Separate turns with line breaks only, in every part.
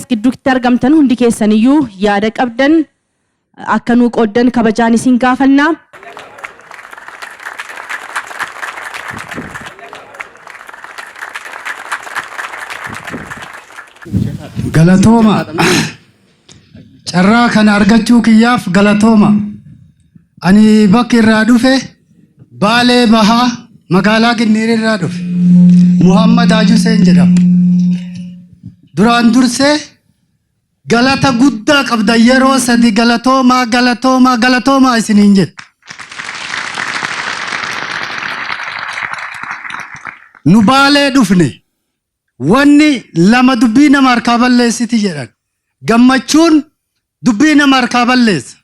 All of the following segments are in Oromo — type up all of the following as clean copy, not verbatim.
gidduutti argamtan hundi keessaniyyuu yaada qabdan akka nuu qooddan kabajaan isin gaafanna.
Galatooma. Carraa kana argachuu kiyyaaf galatooma. Ani bakki irraa dhufe Baalee Bahaa magaalaa Ginniir irraa dhufe. Muhammad Haji Hussein jedhama. Duraan dursee galata guddaa qabda yeroo sadi galatoomaa galatoomaa galatoomaa isiniin jedhe. Nu Baalee dhufne. Wanni lama dubbii nama harkaa balleessiti jedhan. Gammachuun dubbii nama harkaa balleessa.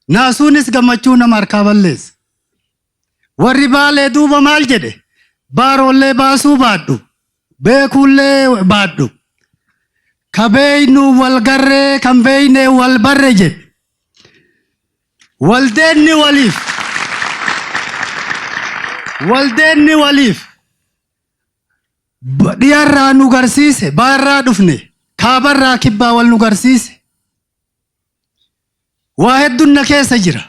Naasuunis gammachuu nama harkaa balleessa. Warri Baalee duuba maal jedhe? Baaroollee baasuu baadhu. Beekuullee baadhu. Ka beeynu wal garree kan beeyne wal barre jedhe. Waldeenni waliif. Waldeenni waliif. Dhiyarraa nu garsiise, baarraa dhufne, kaabarraa kibbaa wal nu garsiise. Waa hedduun na keessa jira.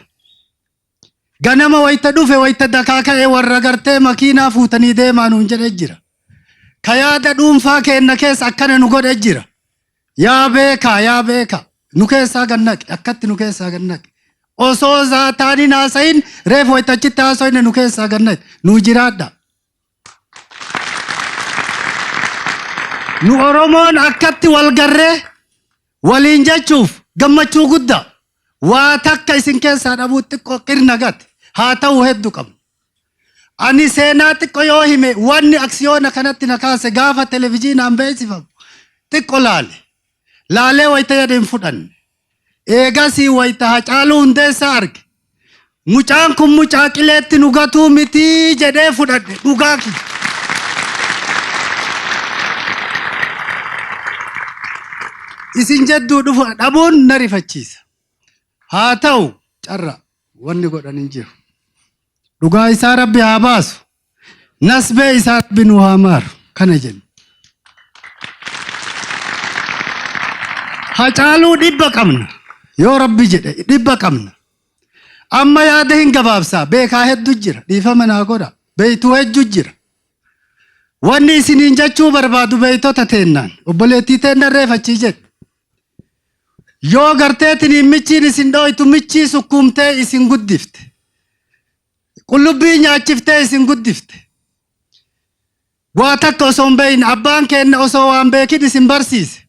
Ganama wayita dhufe wayita dakaa ka'e warra gartee makiinaa fuutanii deemaa nuun jedhe jira. Ka yaada dhuunfaa keenna keessa akkana nu godhe jira. Yaa beekaa yaa beekaa nu keessaa gannaqe akkatti nu keessaa gannaqe. Osoo zaataan hin haasayin reefu wayita achitti haasoyne nu keessaa gannaqe nu jiraadha. Nu Oromoon akkatti wal garree waliin jechuuf gammachuu guddaa waa takka isin keessaa dhabuu xiqqoo qirna gate haa ta'u hedduu qabna. Ani seenaa xiqqo yoo hime wanni aksiyoona kanatti na kaase gaafa televizyiinaan beeksifamu xiqqo laale. Laalee wayita jedhe hin fudhanne. Eegasii wayita Hacaaluu Hundeessaa arge. Mucaan kun mucaa qileetti nu gatuu mitii jedhee fudhadhe dhugaa kiyya. Isin jedduu dhufu dhabuun na rifachiisa. Haa ta'u carra wanni godhan hin jiru. Dhugaa isaa Rabbi haa baasu. Nasbee isaa Rabbi nu haa maaru. Kana jenna. Hacaaluu dhibba qabna. Yoo Rabbi jedhe dhibba qabna. Amma yaada hin gabaabsaa. Beekaa hedduu jira. Dhiifama naa godha. Beeytuu hedduu jira. Wanni isiniin jechuu barbaadu beeytota teennaan. Obboleettii teennan reefachii jedhe. Yoo garteetiniin michiin isin dhooytu michii sukkuumtee isin guddifte. Qullubbii nyaachiftee isin guddifte. Waa takka osoo hin beekin abbaan keenna osoo waan beekin isin barsiise.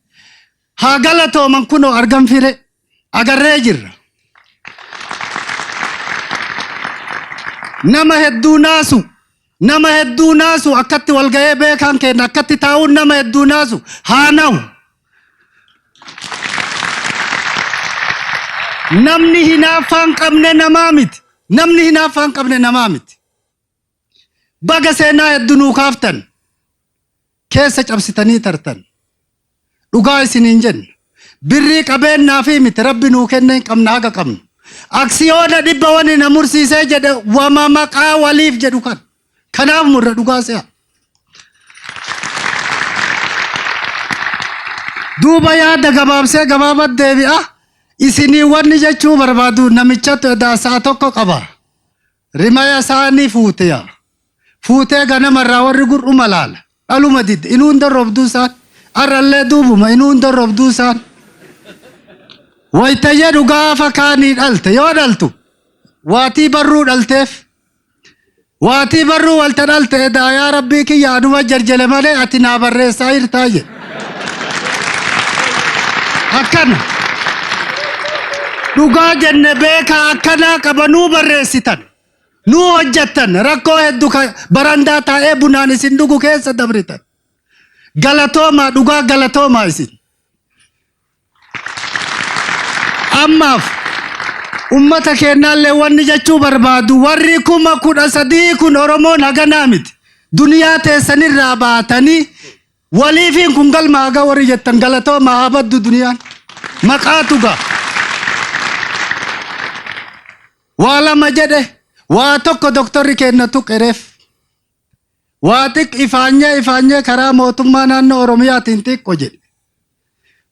Haa galatooman kunoo argan fire agarree jirra. Nama hedduu naasu nama hedduu naasu akkatti walga'ee beekaan keenna akkatti taa'uun nama hedduu naasu haa na'u. Namni hinaaffaa hin qabne namaa miti. Namni hinaaffaa hin qabne namaa miti. Baga seenaa hedduu nuu kaaftan. Keessa cabsitanii tartan. Dhugaa isiniin jenna. Birrii qabeennaa fi miti rabbi nuu kenne hin qabna haga qabnu. Aksiyoona dhibba wani na mursiisee jedhe wama maqaa waliif jedhu kan. Kanaaf murra dhugaa se'a. Duuba yaada gabaabsee gabaabat deebi'a. Isinii wanni jechuu barbaadu namichatu edaa sa'a tokko qaba. Rimaya isaanii fuute yaa. Fuutee ganamarraa warri gur'uma laala. Dhaluma didde. Inuu hin dorrobduu isaan. Arrallee duubuma inuu hin dorrobduu isaan. Wayita jedhu gaafa kaanii dhalte yoo dhaltu waatii barruu dhalteef Waatii barruu walta dhalte edaa yaa rabbii kiyya anuma jarjale malee ati naa barreessaa jirtaa jedhe. Akkana. Dhugaa jenne beekaa akkanaa qaba nuu barreessitan. Nuu hojjettan rakkoo hedduu barandaa taa'ee bunaan isin dhugu keessa dabritan. Galatoomaa dhugaa galatoomaa isin. Ammaaf ummata keennaallee wanni jechuu barbaadu warri 13,000 kun Oromoon haganaa miti. Duniyaa teessanirraa baatanii waliifiin kun galma haga warri jettan galatoomaa haa baddu duniyaan. Maqaatu ga'a. Waa lama jedhe waa tokko doktorri keenna tuqereef. Waa xiq ifaanyee ifaanyee karaa mootummaa naannoo Oromiyaatiin xiqqo jedhe.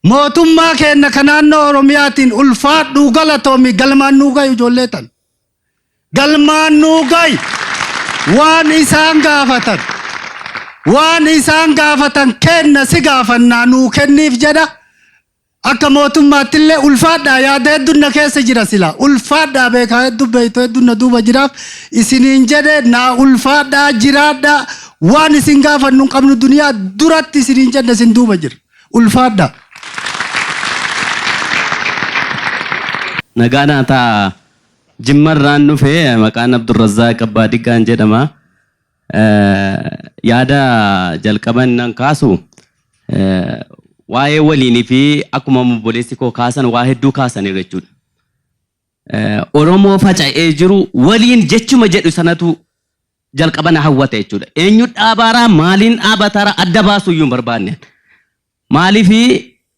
Mootummaa keenya ka naannoo Oromiyaatiin ulfaadhuu galatoomi, galmaan nuu gayu ijoollee tan. Galmaan nuu gayi, waan isaan gaafatan. Waan isaan gaafatan kenna si gaafannaa nuu kenniif jedha. Akka mootummaatti illee ulfaadhaa, yaada hedduun na keessa jira sila. Ulfaadhaa, beekaa hedduu beektu hedduun na duuba jiraaf isiniin jedhe. Naa ulfaadhaa, jiraadhaa, waan isin gaafannu hin qabnu, duniyaa duratti isiniin jenne isin duuba jira. Ulfaadhaa.
Nagaa naa ta'a. Jimmarraan dhufe, maqaan Abdurrazzaaq Abbaa Diggaan jedhama. Yaada jalqaban nan kaasu waa'ee waliinii fi akkuma obboleessi koo kaasan waa hedduu kaasaniiru jechuudha. Oromoo faca'ee jiru waliin jechuma jedhu sanatu jalqaba na hawwata jechuudha. Eenyu dhaabaaraa, maaliin dhaabataara adda baasuu iyyuu hin barbaanne. Maaliif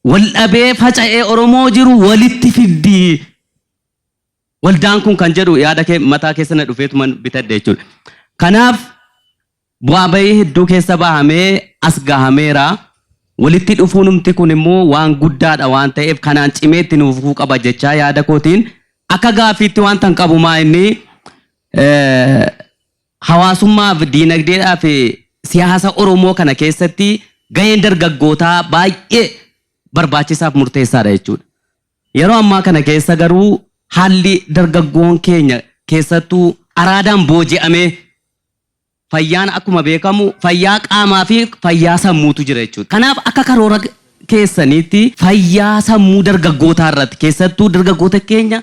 wal dhabee faca'ee Oromoo jiru walitti fiddi waldaan kun kan jedhu yaada kee mataa keessa na dhufeetuman bitadhe jechuudha. Kanaaf bu'aa bahii hedduu keessa bahamee as gahameera. Walitti dhufuunumti kun immoo waan guddaadha waan ta'eef kanaan cimee itti nuuf fufuu qaba jechaa, yaada kootiin akka gaaffiitti wanta hin qabu maa inni hawaasummaa fi diinagdeedhaa fi siyaasa Oromoo kana keessatti gaheen dargaggootaa baay'ee barbaachisaaf murteessaadha jechuudha. Yeroo ammaa kana keessa garuu haalli dargaggoon keenya keessattuu araadaan booji'amee, fayyaan akkuma beekamu fayyaa qaamaa fi fayyaa sammuutu jira jechuudha. Kanaaf akka karoora keessaniitti fayyaa sammuu dargaggootaa irratti, keessattuu dargaggoota keenya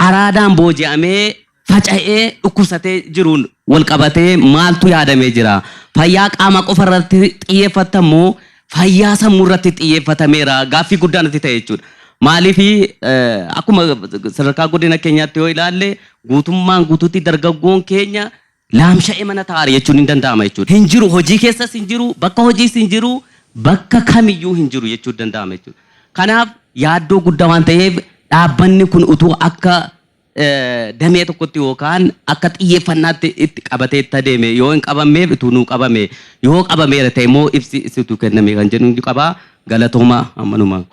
araadaan booji'amee faca'ee dhukkubsatee jiruun wal qabatee maaltu yaadamee jira? Fayyaa qaamaa qofa irratti xiyyeeffattamoo fayyaa sammuu irratti xiyyeeffatameera? Gaaffii guddaa natti ta'e jechuudha. Maaliif akkuma sadarkaa godina keenyaatti yoo ilaalle guutummaan guutuutti dargaggoon keenya laamsha'ee mana taa'aara jechuun hin danda'ama jechuudha. Hin jiru, hojii keessas hin jiru, bakka hojiis hin jiru, bakka kamiyyuu hin jiru jechuun danda'ama jechuudha. Kanaaf yaaddoo guddaa waan ta'eef dhaabbanni kun utuu akka damee tokkotti yookaan akka xiyyeeffannaatti itti qabatee itti adeeme, yoo hin qabamneef utuu nuu qabame, yoo qabameera ta'e immoo ibsi isitu kenname kan jedhu qaba. Galatooma ammanumaan.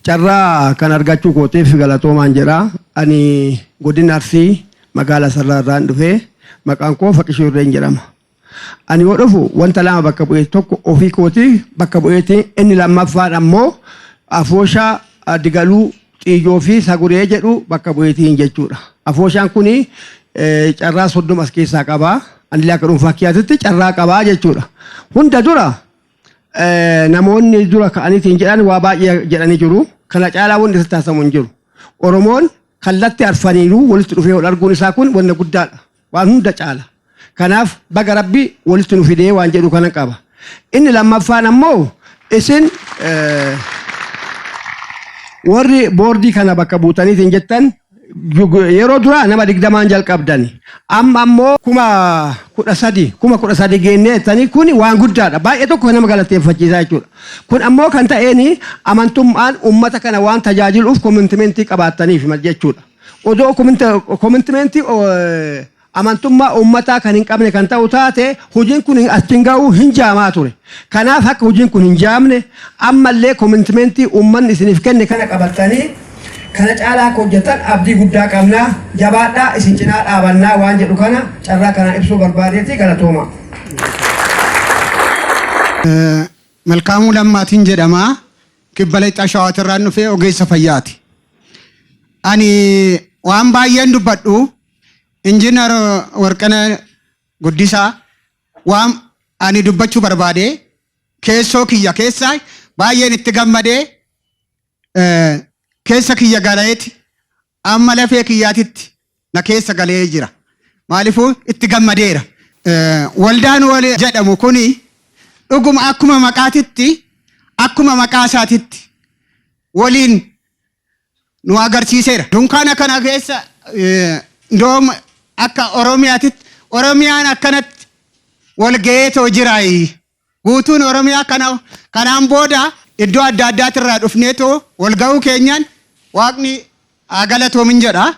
Carraa kan argachuu kootiif galatoomaan jedha. Ani godina Arsii magaalaa Sarraa irraan dhufee, maqaan koo Faqishuu Irreen jedhama. Ani yoo dhufu wanta lama bakka bu'ee, tokko ofii kootii bakka bu'eeti, inni lammaffaan ammoo afooshaa Digaluu Xiyyoo fi Saguree jedhu bakka bu'eetiin jechuudha. Afooshaan kuni carraa 30 as keessaa qaba. Anillee akka dhuunfaa kiyyaatitti carraa qabaa jechuudha. Hunda dura namoonni dura ka'aniitiin jedhan waa baay'ee jedhanii jiru. Kana caalaa wanti isatti haasamu hin jiru. Oromoon kallatti arfaniinuu walitti dhufee wal arguun isaa kun wanna guddaadha. Waan hunda caala. Kanaaf baga Rabbi walitti nu fidee waan jedhu kana qaba. Inni lammaffaan ammoo isin warri boordii kana bakka buutaniitiin jettan yeroo duraa nama 20n jalqabdani. Amma ammoo 13,000, 13,000 geennee jettanii, kun waan guddaadha. Baay'ee tokko nama galateeffachiisaa jechuudha. Kun ammoo kan ta'een amantummaan uummata kana waan tajaajiluuf commitmentii qabaattaniif jechuudha. Odoo commitmentii amantummaa uummataa kan hin qabne kan ta'u taate hojiin kun achiin ga'uu hin jaamaa ture. Kanaaf akka hojiin kun hin jaamne ammallee commitmentii uummanni isiniif kenne kana qabattanii kana caalaa akka hojjetan abdii guddaa qabnaa, jabaadhaa, isin cinaa dhaabannaa waan jedhu kana carraa kanaan ibsuu barbaadeeti, galatooma.
Malkaamuu Lammaatiin jedhama. Kibba Lixaa Shawaatirraan dhufee, ogeessa fayyaati. Ani waan baay'een dubbadhu, Injiinar Warqina Guddisaa waan ani dubbachuu barbaade keessoo kiyya keessa baay'een itti gammadee keessa kiyya galeeti amma lafee kiyyaatitti na keessa galee jira. Maaliifuu itti gammadeera. Waldaan wal jedhamu kuni dhuguma akkuma maqaatitti, akkuma maqaa isaatitti waliin nu agarsiiseera. Dunkaana kana keessa ndoom akka Oromiyaatitti Oromiyaan akkanatti wal ga'eetoo jiraayi. Guutuun Oromiyaa kana kanaan booda iddoo adda addaatirraa dhufneetoo wal ga'uu keenyaan Waaqni haa galatoomin jedha.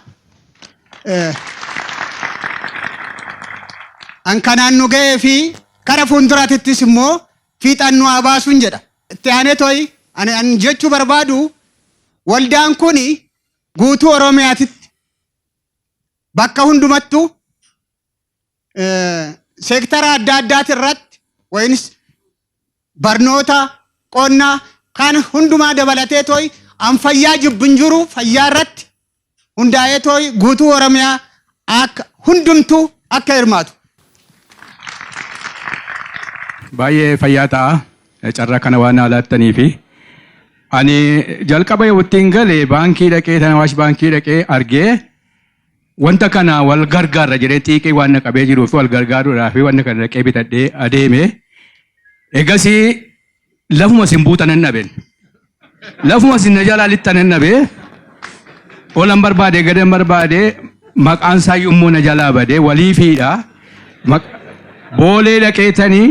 An kanaan nu ga'ee fi kara fuulduraatittis immoo fiixaan nu haa baasuun jedha. Itti aanee to'i ani an jechuu barbaadu waldaan kun guutuu Oromiyaatitti bakka hundumattuu seektara adda addaati irratti wayinis barnoota qonnaa kan hundumaa dabalatee to'i an fayyaa jibbin jiru fayyaa irratti hundaa'ee to'i guutuu Oromiyaa akka hundumtuu akka hirmaatu.
Baay'ee fayyaa ta'a carraa kana waan naa laattanii fi ani jalqaba yoo ittiin gale baankii dhaqee tan Awaash baankii dhaqee argee wanta kana wal gargaarra jedhee xiiqii waan na qabee jiruu fi wal gargaaruudhaa fi wanta kana dhaqee bitadhee adeeme. Egasii lafuma isin buutan nan dhaben. Lafuma isin na jalaa lixxan nan dhabe. Olan barbaade gadan barbaade maqaan isaa immoo na jalaa bade waliifiidha. Boolee dhaqeetanii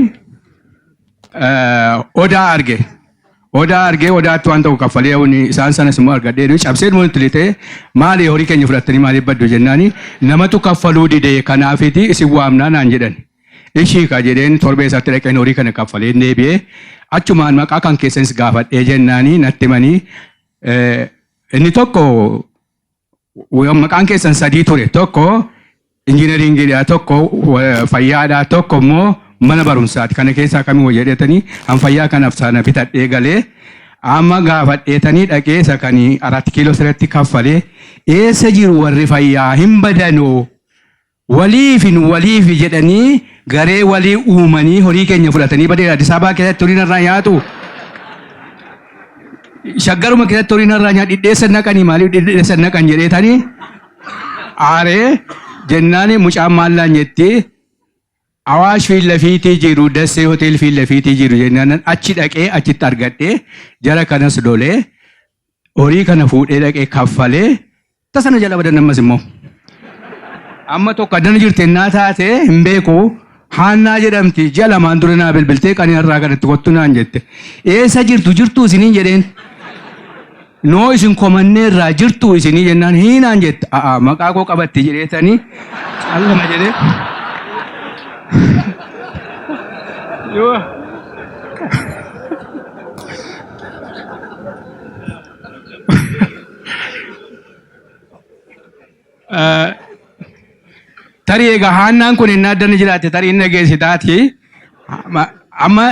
odaa arge. Odaa argee odaatti waan tokko kaffalee isaan sanas immoo argadhee cabsee dhuma nutti lixee maali horii keenya fudhattanii maaliif baddu jennaani namatu kaffaluu dide kanaafiti isin waamnaa naan jedhan. Ishii ka jedheen torbee isaatti dhaqeen horii kana kaffalee deebi'ee achumaan maqaa kan keessanis gaafadhee jennaani natti himanii inni tokko maqaan keessan sadii ture tokko injiineriingiidha tokko fayyaadha tokko immoo mana barumsaati kana keessaa kamii wayya jedhetanii an fayyaa kanaaf sana bitadhee galee amma gaafadheetanii dhaqee isa kan 4 kiiloo sirratti kaffalee eessa jiru warri fayyaa hin badanoo waliifi nu waliifi jedhanii garee walii uumanii horii keenya fudhatanii badee Addis Ababaa keessatti horiin irraa nyaatu. Shaggaruma keessatti horiin irraa nyaatu dhidheessa naqanii maaliif dhidheessa naqan jedheetanii aaree jennaan mucaan maallaan jetti Awaash fiil lafiitii jiru Dassee hotel fiil lafiitii jiru jennaan achi dhaqee achitti argadhee jara kanas lolee horii kana fuudhee dhaqee kaffalee tasana jala badan ammas immoo. Amma tokko addana jirti ennaa taate hin beeku Haannaa jedhamti ji'a lamaan dura naa bilbiltee qanii har'aa kanatti kottu naan jette. Eessa jirtu jirtuu isiniin jedheen. Noo isin komanneerraa jirtuu isinii jennaan hiinaan jette. A'a maqaa koo qabatti jedheetanii callama jedhee. Yoo. Tarii egaa haannaan kun innaa addana jiraatte tarii inni dhageessi taati. Amma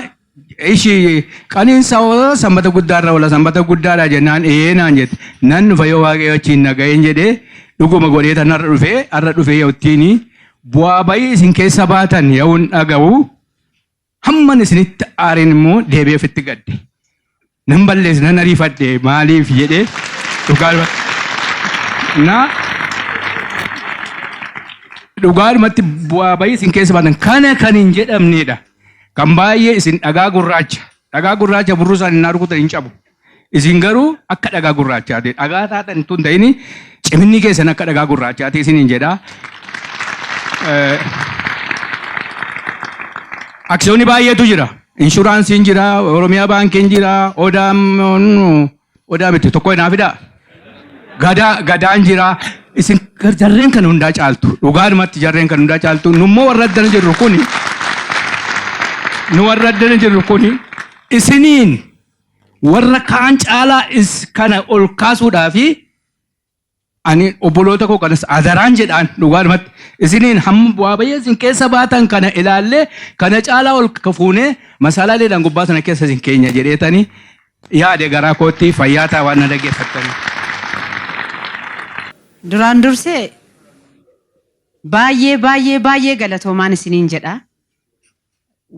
ishii qaniinsa oola sanbata guddaarra oola sanbata guddaadha jennaan ee naan jette. Nan dhufa yoo waaqayyo achiin na ga'een jedhee dhuguma godhee tan har'a dhufee har'a dhufee yoo ittiin bu'aa bayii isin keessa baatan yoon dhaga'u hamman isinitti aareen immoo deebi'ee ofitti gadde. Nan balleesse nan ariifadhe maaliif jedhee dhugaa na dhugaadhumatti bu'aa bayii isin keessa baatan kana kan hin jedhamnedha. Kan baay'ee isin dhagaa gurraacha dhagaa gurraacha burrusaan hin rukutan hin cabu. Isin garuu akka dhagaa gurraachaati. Dhagaa taatan tun ta'ini ciminni keessan akka dhagaa gurraachaati isiniin jedha. Aksiyoonni baay'eetu jira. Inshuraansiin jira, Oromiyaa baankiin jira, Odaan Odaa miti tokko naa fidaa. Gadaa gadaan jira. Isin jarreen kan hundaa caaltu. Dhugaadhumatti jarreen kan hundaa caaltu. Nummoo warra addana jirru kuni nu warra addana jirru kuni isiniin warra kaan caalaa is kana ol kaasuudhaa fi ani obboloota koo kanas adaraan jedhaan dhugaadhumatti isiniin hamma bu'aa bayyee isin keessa baatan kana ilaallee kana caalaa ol fuunee masaalaaleedhaan gubbaa sana keessa isin keenya jedheetanii yaade garaa kootti fayyaa ta'a waan na dhaggeeffattanii.
Duraan dursee baay'ee baay'ee baay'ee galatoomaan isiniin jedha.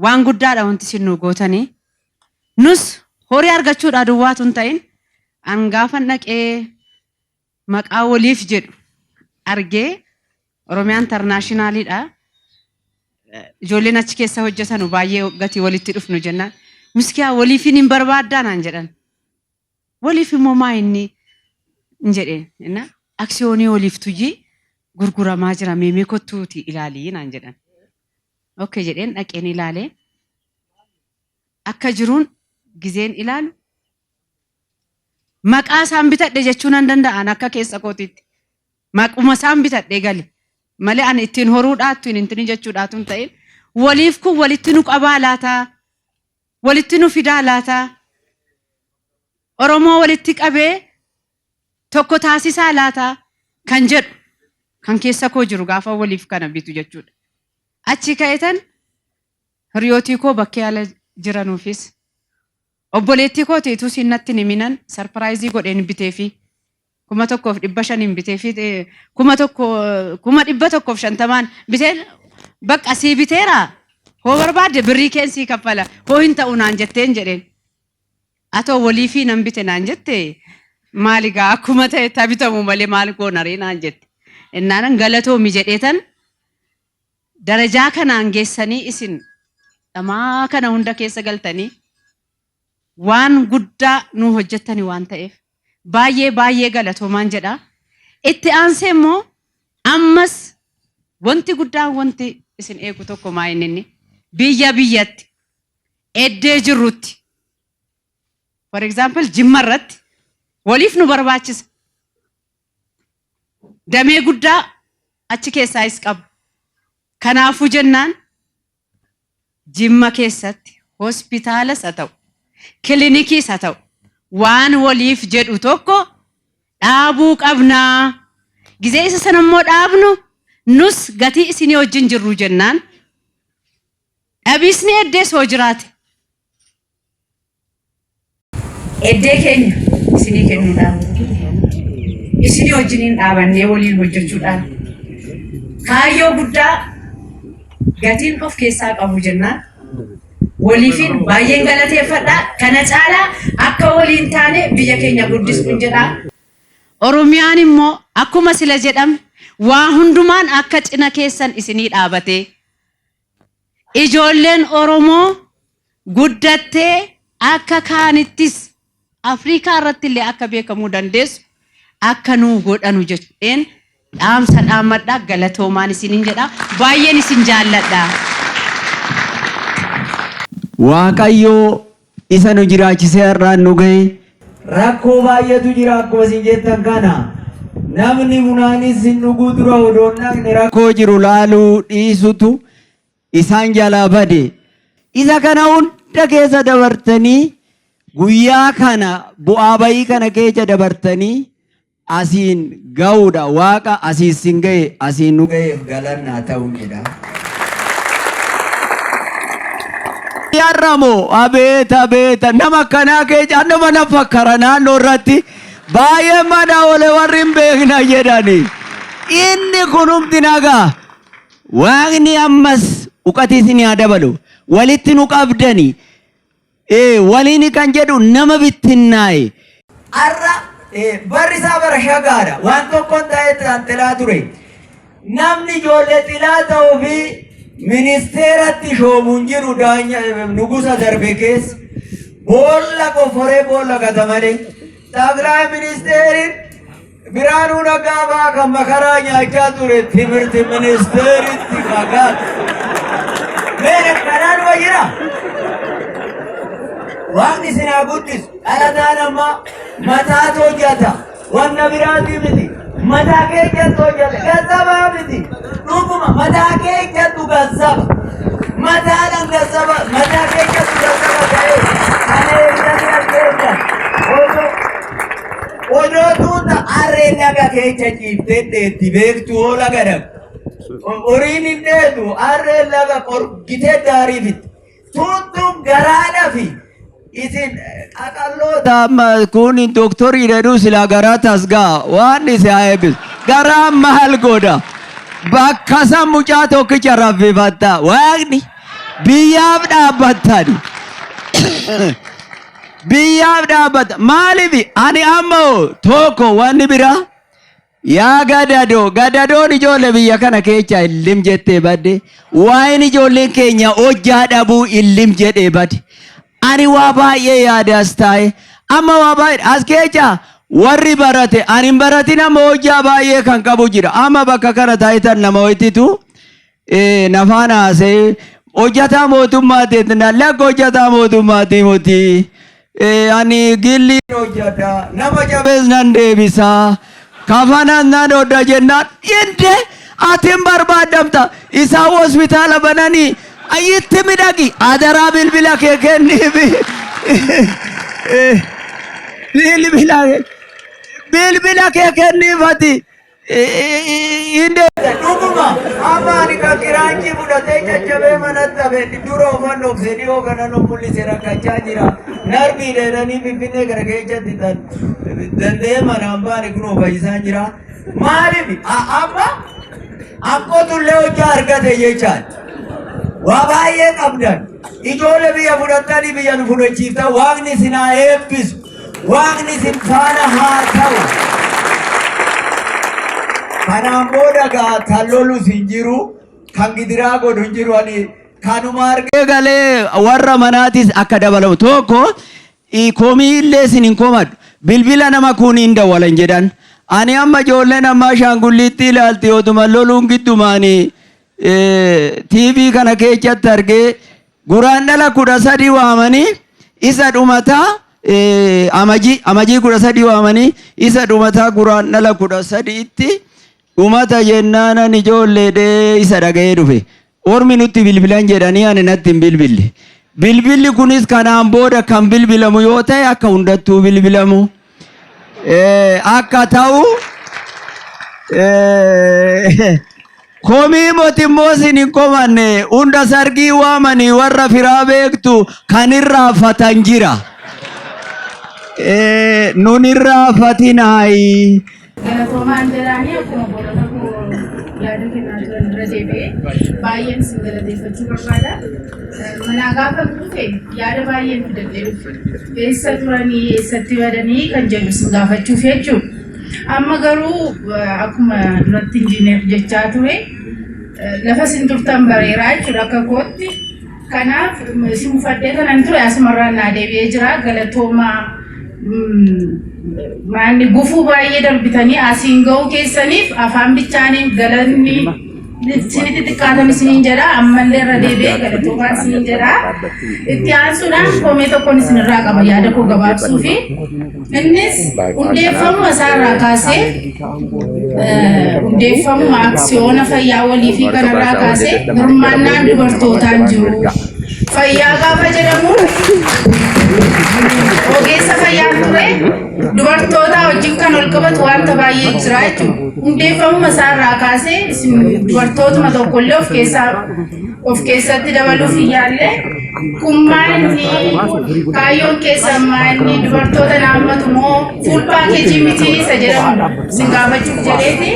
Waan guddaadha wanti isin nu gootanii. Nus horii argachuudhaa duwwaatu hin ta'in an gaafan dhaqee maqaa waliif jedhu argee Oromiyaa Internationalidha. Ijoolleen achi keessa hojjetanu baay'ee gatii walitti dhufnu jennaan. Miskiyaa waliifin hin barbaaddaa naan jedhan. Waliif immoo maa inni hin jedheen. Jennaan aksiyoonii waliif tuyyii gurguramaa jira meemee kottuuti ilaalii naan jedhan. Okay jedheen dhaqeen ilaalee akka jiruun gizeen ilaalu maqaa isaan bitadhe jechuu nan danda'an akka keessa kootiitti. Maquma isaan bitadhee gale. Malee ani ittiin horuudhaattu hin intini jechuudhaatu hin ta'in. Waliif kun walitti nu qabaa laataa? Walitti nu fidaa laataa? Oromoo walitti qabee tokko taasisaa laata kan jedhu kan keessa koo jiru gaafa waliif kana bitu jechuudha. Achi ka'etan hiriyootii koo bakkee ala jiranuufis obboleettii koo utuu siin natti hin himinan surprise godheen biteefi 1500n biteefi, 1,150n biteen bakka sii biteera, hoo barbaadde birrii keen sii kaffala, hoo hin ta'u naan jetteen jedheen. Atoo waliifii nan bite naan jette, maali gaa akkuma ta'e bitamu malee maal goonaree naan jette. Innaanan galatoomi jedheetan darajaa kanaan geessanii isin dhamaa kana hunda keessa galtanii waan guddaa nu hojjettani waan ta'eef baay'ee baay'ee galatoomaan jedha. Itti aansee immoo ammas wanti guddaan wanti isin eegu tokko maa inni biyya biyyatti eddee jirrutti, for example, Jimma irratti waliif nu barbaachisa. Damee guddaa achi keessaayis qaba. Kanaafuu jennaan Jimma keessatti hospitaalas haa ta'u, kilinikiis haa ta'u, waan waliif jedhu tokko dhaabuu qabnaa. Gizee isa sana immoo dhaabnu nus gatii isinii wajjin jirru jennaan dhabiisni eddees hoo jiraate. Eddee keenya isinii kennuudhaan isinii wajjiniin dhaabannee waliin hojjechuudhaan kaayyoo guddaa gatiin of keessaa qabu jennaan waliifin baay'een galateeffadha. Kana caalaa akka waliin taane biyya keenya guddisnu jedha. Oromiyaan immoo akkuma sila jedhame waa hundumaan akka cina keessan isinii dhaabatee ijoolleen Oromoo guddattee akka kaanittis Afrikaa irratti illee akka beekamuu dandeessu akka nuu godhanu jedheen dhaamsa dhaammadha. Galatoomaan isiniin jedha, baay'een isin jaalladha.
Waaqayyoo isa nu jiraachisee har'aan nu gahe. Rakkoo baay'eetu jira akkuma isin jettan kana. Namni bunaanis hin dhuguu dura odoo hin dhaqne rakkoo jiru laaluu dhiisutu isaan jalaa bade. Isa kana hunda keessa dabartanii guyyaa kana bu'aa bayii kana keessa dabartanii asiin ga'uudha. Waaqa asiin sin ga'e, asiin nu ga'eef galannaa ta'uun jedha. Yarramoo abeet abeet, nama akkanaa keessa nama na fakkara naannoo irratti baay'ee mana oole warri hin beekna jedhani. Inni kunumti nagaa. Waaqni ammas uqatii isin haa dabalu. Walitti nu qabdani. Waliin kan jedhu nama bittinnaa'e. Har'a barri isaa bara shagaadha. Waan tokkoon ta'ee xilaa ture. Namni ijoollee xilaa ta'uu fi ministeeratti shoomuun jiru daanya nugusa darbe keessa boolla qofforee boolla gata malee. Xaqlaa ministeeriin Biraanuu Naggaa fa'aa kan makaraa nyaachaa ture timirti ministeeritti kakaate. Mee kanaan wa jira. Waaqni isin haa guddisu. Dhalataan ammaa mataatu hojjeta. Wanna biraatii miti. Mataa keenyatti hojjeta. Gazzabaa miti. Dhuguma mataa keenyattu gazzaba. Mataadhaan gazzaba. Mataa keenyattu gazzaba ta'ee kana eegdanii as keessan. Osoo odoo tuuta harreen laga keessa ciiftee dheetti beektu hoo laga dhabu. Horiin hin dheetu, harreen laga qorgitee daarii fitti. Tuuttuun garaadha fi isin qaqalloota amma kun doktorii jedhu silaa garaa tasgaa waan isin haa eebbisu. Garaan maal godha? Bakka san mucaa tokkicha raffifatta. Waaqni biyyaaf dhaabbattani. Biyyaaf dhaabbata. Maaliif ani amma hoo tokko wanni biraa yaa gadadoo gadadoon ijoollee biyya kana keessa illim jettee badde, waa'een ijoolleen keenya hojjaa dhabuu illim jedhee badde. Ani waa baay'ee yaadaas taa'e amma waa baay'ee as keessa warri barate ani hin baratin amma hojjaa baay'ee kan qabu jira. Amma bakka kana taayitan nama ho'ititu nafaan haasa'ee hojjataa mootummaati lakka hojjataa mootummaati moti ani gilli hojjata, nama jabees nan deebisa, kafanas nan hodha jennaan, inde ati hin barbaadamta, isaan hospitaala bananii itti midhagi, adaraa bilbila kee kenniifi. Bilbila bilbila kee kenniifati. Dhuguma amma ani kan kiraanchii fudhatee caccabee manatti hafe dura ofan dhoksee dhiyoo kana nu mul'ise rakkachaa jira. Narbii dheeranii Finfinnee gara keessatti danda'ee manaan baane kunoo fayyisaan jira. Maaliif amma akkotullee hojjaa argate jechaan. Waa baay'ee qabdan. Ijoollee biyya fudhattanii biyya nu fudhachiiftan Waaqni isin haa eebbisu. Waaqni isin faana haa ta'u. Kanaan booda gaa kan lolus hin jiru, kan gidiraa godhu hin jiru ani kanuma argee galee warra manaatis akka dabalamu tokko komii illee isin hin komadhu. Bilbila nama kun hin dawwalan jedhan. Ani amma ijoolleen ammaa ashaangulliitti ilaalti otuma loluun giddumaani TV kana keessatti argee Guraandhala 13 waamanii isa dhumataa Amajii 13 waamanii isa dhumataa Guraandhala 13tti dhumata jennaanan ijoollee isa dhaga'ee dhufe. Ormi nutti bilbilan jedhanii ani natti hin bilbille. Bilbilli kunis kanaan booda kan bilbilamu yoo ta'e akka hundattuu bilbilamu. Akka ta'u komii mootimmoo isin hin komanne hunda sargii waamanii warra firaa beektu kan irraanfatan jira. Nun irraanfatinaayi.
Galatoomaan jedhaanii akkuma obboloota koo yaada kennaa turan irra deebi'ee baay'een isin galateeffachuu barbaada. Manaa gaafa dhufe yaada baay'een fidadhee dhufe. Eessa turanii eessatti badanii kan jedhu isin gaafachuuf jechuudha. Amma garuu akkuma duratti injiineer jechaa ture lafa isin turtan bareeraa jechuudha akka kootti. Kanaaf isin mufadhee kanan ture asumarraan naa deebi'ee jira galatoomaa. Maanni gufuu baay'ee darbitanii asiin ga'uu keessaniif afaan bichaaniin galanni isinitti xiqqaatan isiniin jedha ammallee irra deebi'ee galatoomaa isiniin jedha. Itti aansuudhaan komee tokkoon isinirraa qaba yaada koo gabaabsuu fi innis hundeeffamuma isaarraa kaasee hundeeffamuma aksiyoona fayyaa walii fi kanarraa kaasee hirmaannaan dubartootaan jiru. Fayyaa gaafa jedhamu ogeessa fayyaan ture dubartoota wajjin kan ol qabatu wanta baay'ee jira jechuudha. Hundeeffamuma isaarraa kaasee isin dubartootuma tokkollee of keessaa of keessatti dabaluuf hin yaalle. Kun maanni kaayyoon keessan maanni dubartoota naammatu moo full package miti isa jedhamu isin gaafachuuf jedheeti.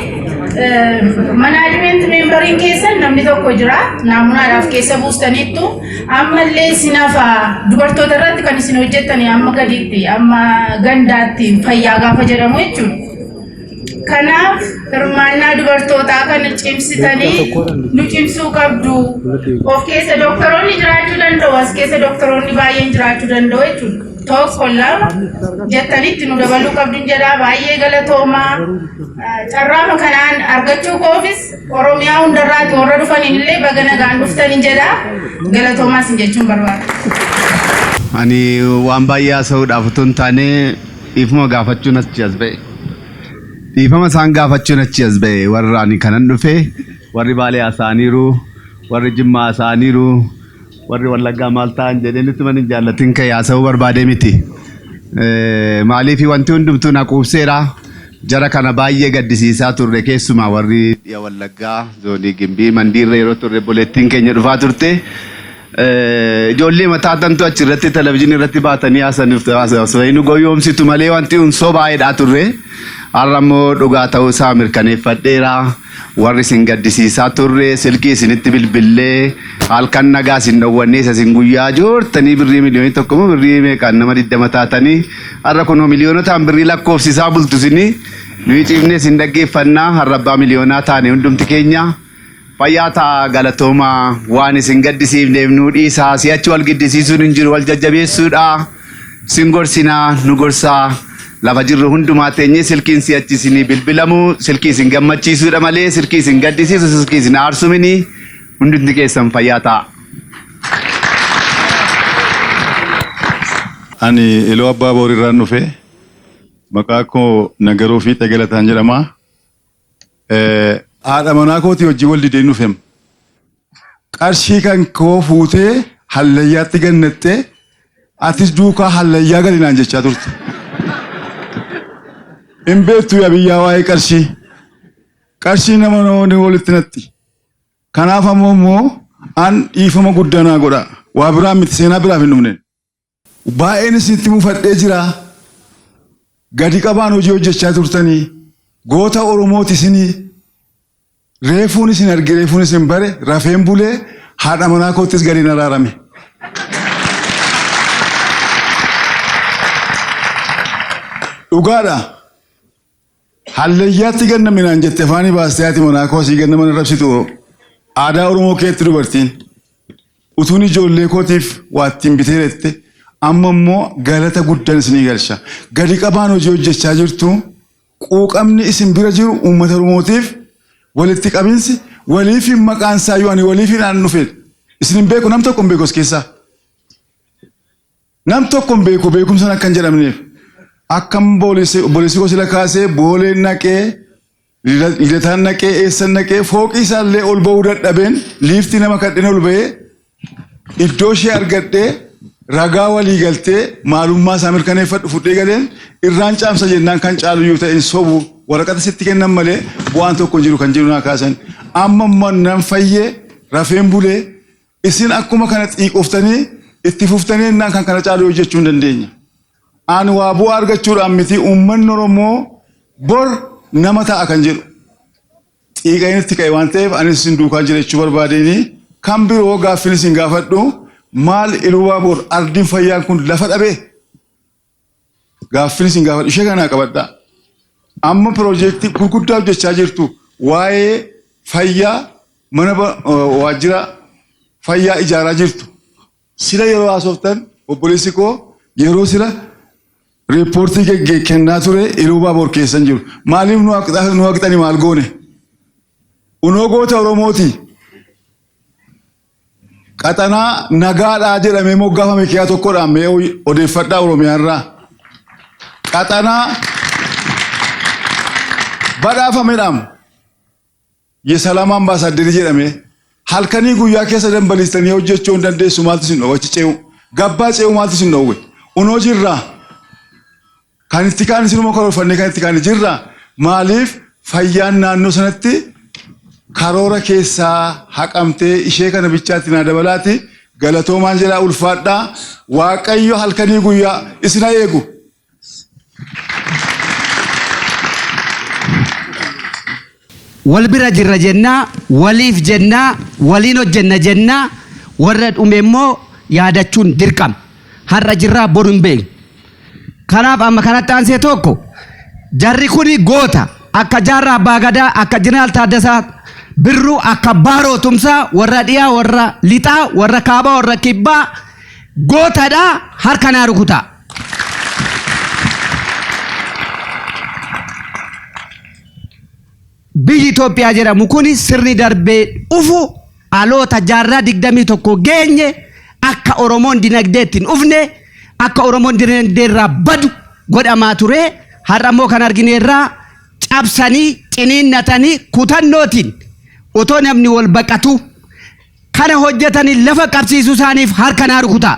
Management memberiin keessan namni tokko jira naamunaadhaaf keessa buustaniittu ammallee isin hafa dubartoota irratti kan isin hojjettani amma gadiitti amma gandaatti fayyaa gaafa jedhamu jechuudha. Kanaaf hirmaannaa dubartootaa kana cimsitanii nu cimsuu qabdu. Of keessa doktoroonni jiraachuu danda'u as keessa doktoroonni baay'een jiraachuu danda'u jechuudha. Tokko lama jettanitti nu dabaluu qabdu jedhaa baay'ee galatoomaa. Carraama kanaan argachuu koofis Oromiyaa hundarraati warra dhufaniin illee baga nagaan dhuftanii jedha. Galatoomaa isin jechuun barbaada.
Ani waan baay'ee haasa'uudhaaf utuu hin taane dhiifama gaafachuun achi as ba'e. Dhiifama isaan gaafachuun achi as ba'e warra ani kanan dhufe warri Baalee haasa'aniiru warri Jimmaa haasa'aniiru warri Wallaggaa maal ta'an jedhee nutti man hin jaallatin ka'e haasa'uu barbaadee miti. Maaliif wanti hundumtuu na quubseera. Jara kana baay'ee gaddisiisaa turre keessumaa warri dhiya Wallaggaa zoonii Gimbii Mandiirra yeroo turre obboleettiin keenya dhufaa turte. Ijoollee mataa tantu achirratti televizyiinii irratti baatanii haasanii nu goyoomsitu malee wanti kun sobaa'eedhaa turre. Har'a immoo dhugaa ta'uu isaa mirkaneeffadheera. Warri isin gaddisiisaa turre silkii isinitti bilbillee halkan nagaa isin dhowwannee isa isin guyyaa joortanii birrii 1 miliyoonii moo birrii meeqaan nama 20 taatanii har'a kunoo miliyoonotaan birrii lakkoofsisaa bultu isinii nuyi ciifnee isin dhaggeeffannaa har'a abbaa miliyoonaa taane hundumti keenya. Fayyaa ta'aa galatoomaa waan isin gaddisiifneef nuu dhiisaa si'achi wal giddisiisuun hin jiru wal jajjabeessuudha sin gorsinaa nu gorsaa lafa jirru hundumaa teenyee silkiin si'achi isinii bilbilamu silkii isin gammachiisuudha malee silkii isin gaddisiisu silkii isin aarsu mini hundumti keessan fayyaa ta'aa.
Ani Iluu Abbaa Boor irraan dhufe. Maqaa koo Nagaroo Fiixee Galataan jedhama. Haadha manaa kootii wajjin wal dideen dhufem. Qarshii kan koo fuutee hallayyaatti gannattee atis duukaa hallayyaa gali naan jechaa turte. Hin beektu yaa biyyaa waa'ee qarshii. Qarshii nama namoonni walitti natti. Kanaaf ammoo immoo an dhiifama guddaa naa godha. Waa biraa miti seenaa biraaf hin dhumne. Baay'een isinitti mufadhee jira. Gadi qabaan hojii hojjechaa turtanii. Goota Oromooti isinii. Reefuun isin arge reefuun isin bare rafeen bulee haadha manaa koottis gadi araarame. Dhugaadha. Hallayyaatti ganname naan jette afaanii baastee haati manaa koo asii gannama na rabsitu aadaa Oromoo keetti dubartiin. Utuun ijoollee kootiif waa ittiin bitee jette amma immoo galata guddaan isinii galcha. Gadi qabaan hojii hojjechaa jirtu quuqamni isin bira jiru uummata Oromootiif walitti qabinsi waliif hin maqaan isaa yoo ani waliif hin aan dhufe isin hin beeku nam tokko hin beeku as keessaa. Nam tokko hin beeku beekumsan akka hin jedhamneef. Akkam obboleessi koo sila kaasee booleen naqee lidataan naqee eessan naqee fooqii isaallee ol ba'uu dadhabeen liiftii nama kadheen ol ba'ee iddoo ishee argadhee ragaa walii galtee maalummaa isaa mirkaneeffadhu fudhee galeen irraan caamsa jennaan kan caalu iyyuu ta'e hin sobu waraqata sitti kennan malee bu'aan tokko hin jiru kan jiru naa kaasan. Amma immoo nan fayyee rafeen bulee isin akkuma kana xiiqoftanii itti fuftanii jennaan kan kana caalu hojjechuu hin dandeenya. Ani waa bu'aa argachuudhaan miti uummanni Oromoo bor nama ta'a kan jedhu. Xiiqa'een itti ka'e waan ta'eef anis isin duukaa jira jechuu barbaadeenii kan biroo gaaffiin isin gaafadhu maal Iluu Baaboor ardiin fayyaan kun lafa dhabee gaaffiin isin gaafadhu ishee kanaa qabadhaa. Amma piroojeektii gurguddaa hojjechaa jirtu waa'ee fayyaa mana waajjira fayyaa ijaaraa jirtu. Sila yeroo haasoftan obboleessi koo yeroo sila riippoortii geggee kennaa ture Iluu Baaboor keessa hin jiru. Maaliif nu haqxani maal goone? Unoo goota Oromooti. Qaxanaa nagaadhaa jedhamee moggaafame kiyaa tokkodhaan mee odeeffadhaa Oromiyaarraa. Qaxanaa badhaafamedhaam. Yesalam ambaasaaddarii jedhamee halkanii guyyaa keessa dambaliistanii hojjechuu hin dandeessu maaltu isin dhoowwe achi ce'u gabbaa ce'u maaltu isin dhoowwe unoo jirraa kan itti kaan isinuma karoorfannee kan itti kaan jirraa maaliif fayyaan naannoo sanatti karoora keessaa haqamtee ishee kana bichaatti naa dabalaati galatoomaan jedhaa ulfaadhaa waaqayyo halkanii guyyaa isin haa eegu.
Wal bira jirra jennaa, waliif jennaa, waliin hojjenna jennaa, warra dhume immoo yaadachuun dirqama. Har'a jirraa boru hin beeknu. Kanaaf amma kanatti aansee tokko jarri kuni goota akka Jaarraa Abbaa Gadaa, akka Jeneraal Taaddasaa Birruu, akka Baaroo Tumsaa, warra dhiyaa, warra lixaa, warra kaabaa, warra kibbaa gootadha harka naa rukutaa. Biyyi Itoophiyaa jedhamu kun sirni darbee dhufu dhaloota jaarraa 21 geenye akka Oromoon dinagdee ittiin dhufne akka Oromoon dinagdee irraa badu godhamaa ture. Har'a immoo kan argine irraa cabsanii ciniinnatanii kutannootiin otoo namni wal baqatu kana hojjetanii lafa qabsiisuu isaaniif harka naa rukutaa.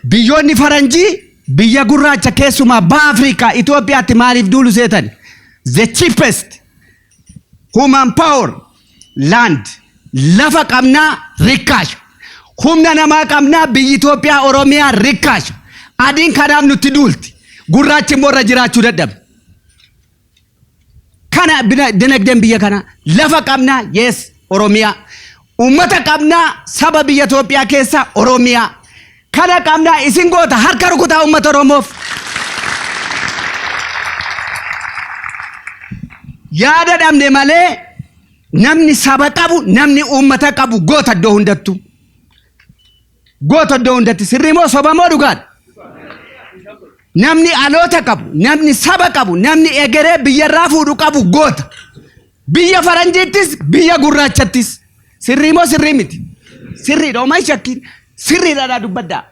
Biyyoonni faranjii biyya gurraacha keessumaa baha Afrikaa Itoophiyaatti maaliif duulu seetan? The cheapest human power land lafa qabnaa rikkaasha. Humna namaa qabnaa biyyi Itoophiyaa Oromiyaa rikkaasha. Adiin kanaaf nutti duulti. Gurraachi immoo irra jiraachuu dadhabe. Kana dinagdeen biyya kanaa lafa qabnaa yes Oromiyaa. Uummata qabnaa saba biyya Itoophiyaa keessa Oromiyaa. Kana qabnaa isin goota harka rukutaa uummata Oromoof. Yaada dhabne malee namni saba qabu namni uummata qabu goota iddoo hundattuu. Goota iddoo hundatti sirrii moo soba moo dhugaadha? Namni aloota qabu, namni saba qabu, namni egeree biyyarraa fuudhu qabu goota. Biyya faranjiittis, biyya gurraachattis. Sirrii moo sirrii miti? Sirriidha, homaa hin shakkiin. Sirriidha dubbaddaa.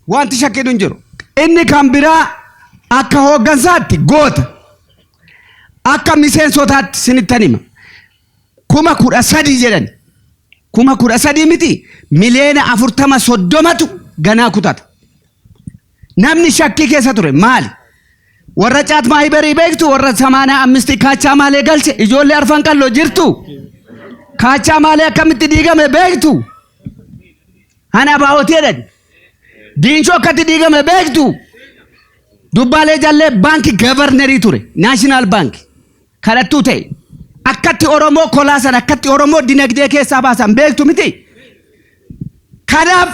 Wanti shakkiin hin jiru. Inni kan biraa akka hooggansaatti goota. Akka miseensotaatti sinittan hima. 13,000 jedhan. 13,000 miti miliyoona 40 30tu ganaa kutata. Namni shakkii keessa ture maali? Warra caat maahibarii beektu, warra samaanaa ammisti kaachaa maalee galche, ijoollee arfan qalloo jirtu. Kaachaa maalee akkamitti diigame beektu? Ana baa'otii jedhan. Diinshoo akkatti diigame beektu? Dubbaalee jallee baankii gavarnerii ture. National Bank. Kadhattuu ta'e. Akkatti Oromoo kolaasan, akkatti Oromoo dinagdee keessaa baasan beektu miti? Kanaaf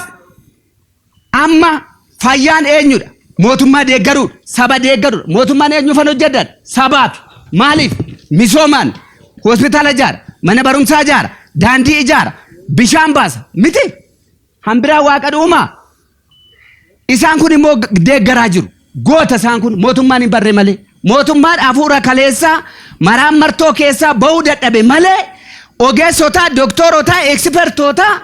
amma fayyaan eenyudha? Mootummaa deeggaruudha. Saba deeggaruudha. Mootummaan eenyuufan hojjedhan? Sabaaf. Maaliif? Misoomaan. Hospitaala ijaara. Mana barumsaa ijaara. Daandii ijaara. Bishaan baasa. Miti? Hambiraa waaqa dhuumaa. Isaan kun immoo deeggaraa jiru. Goota isaan kun, mootummaan hin barre malee. Mootummaan hafuura kaleessaa maraan martoo keessaa bahuu dadhabe malee, ogeessotaa, doktorotaa, ekspertootaa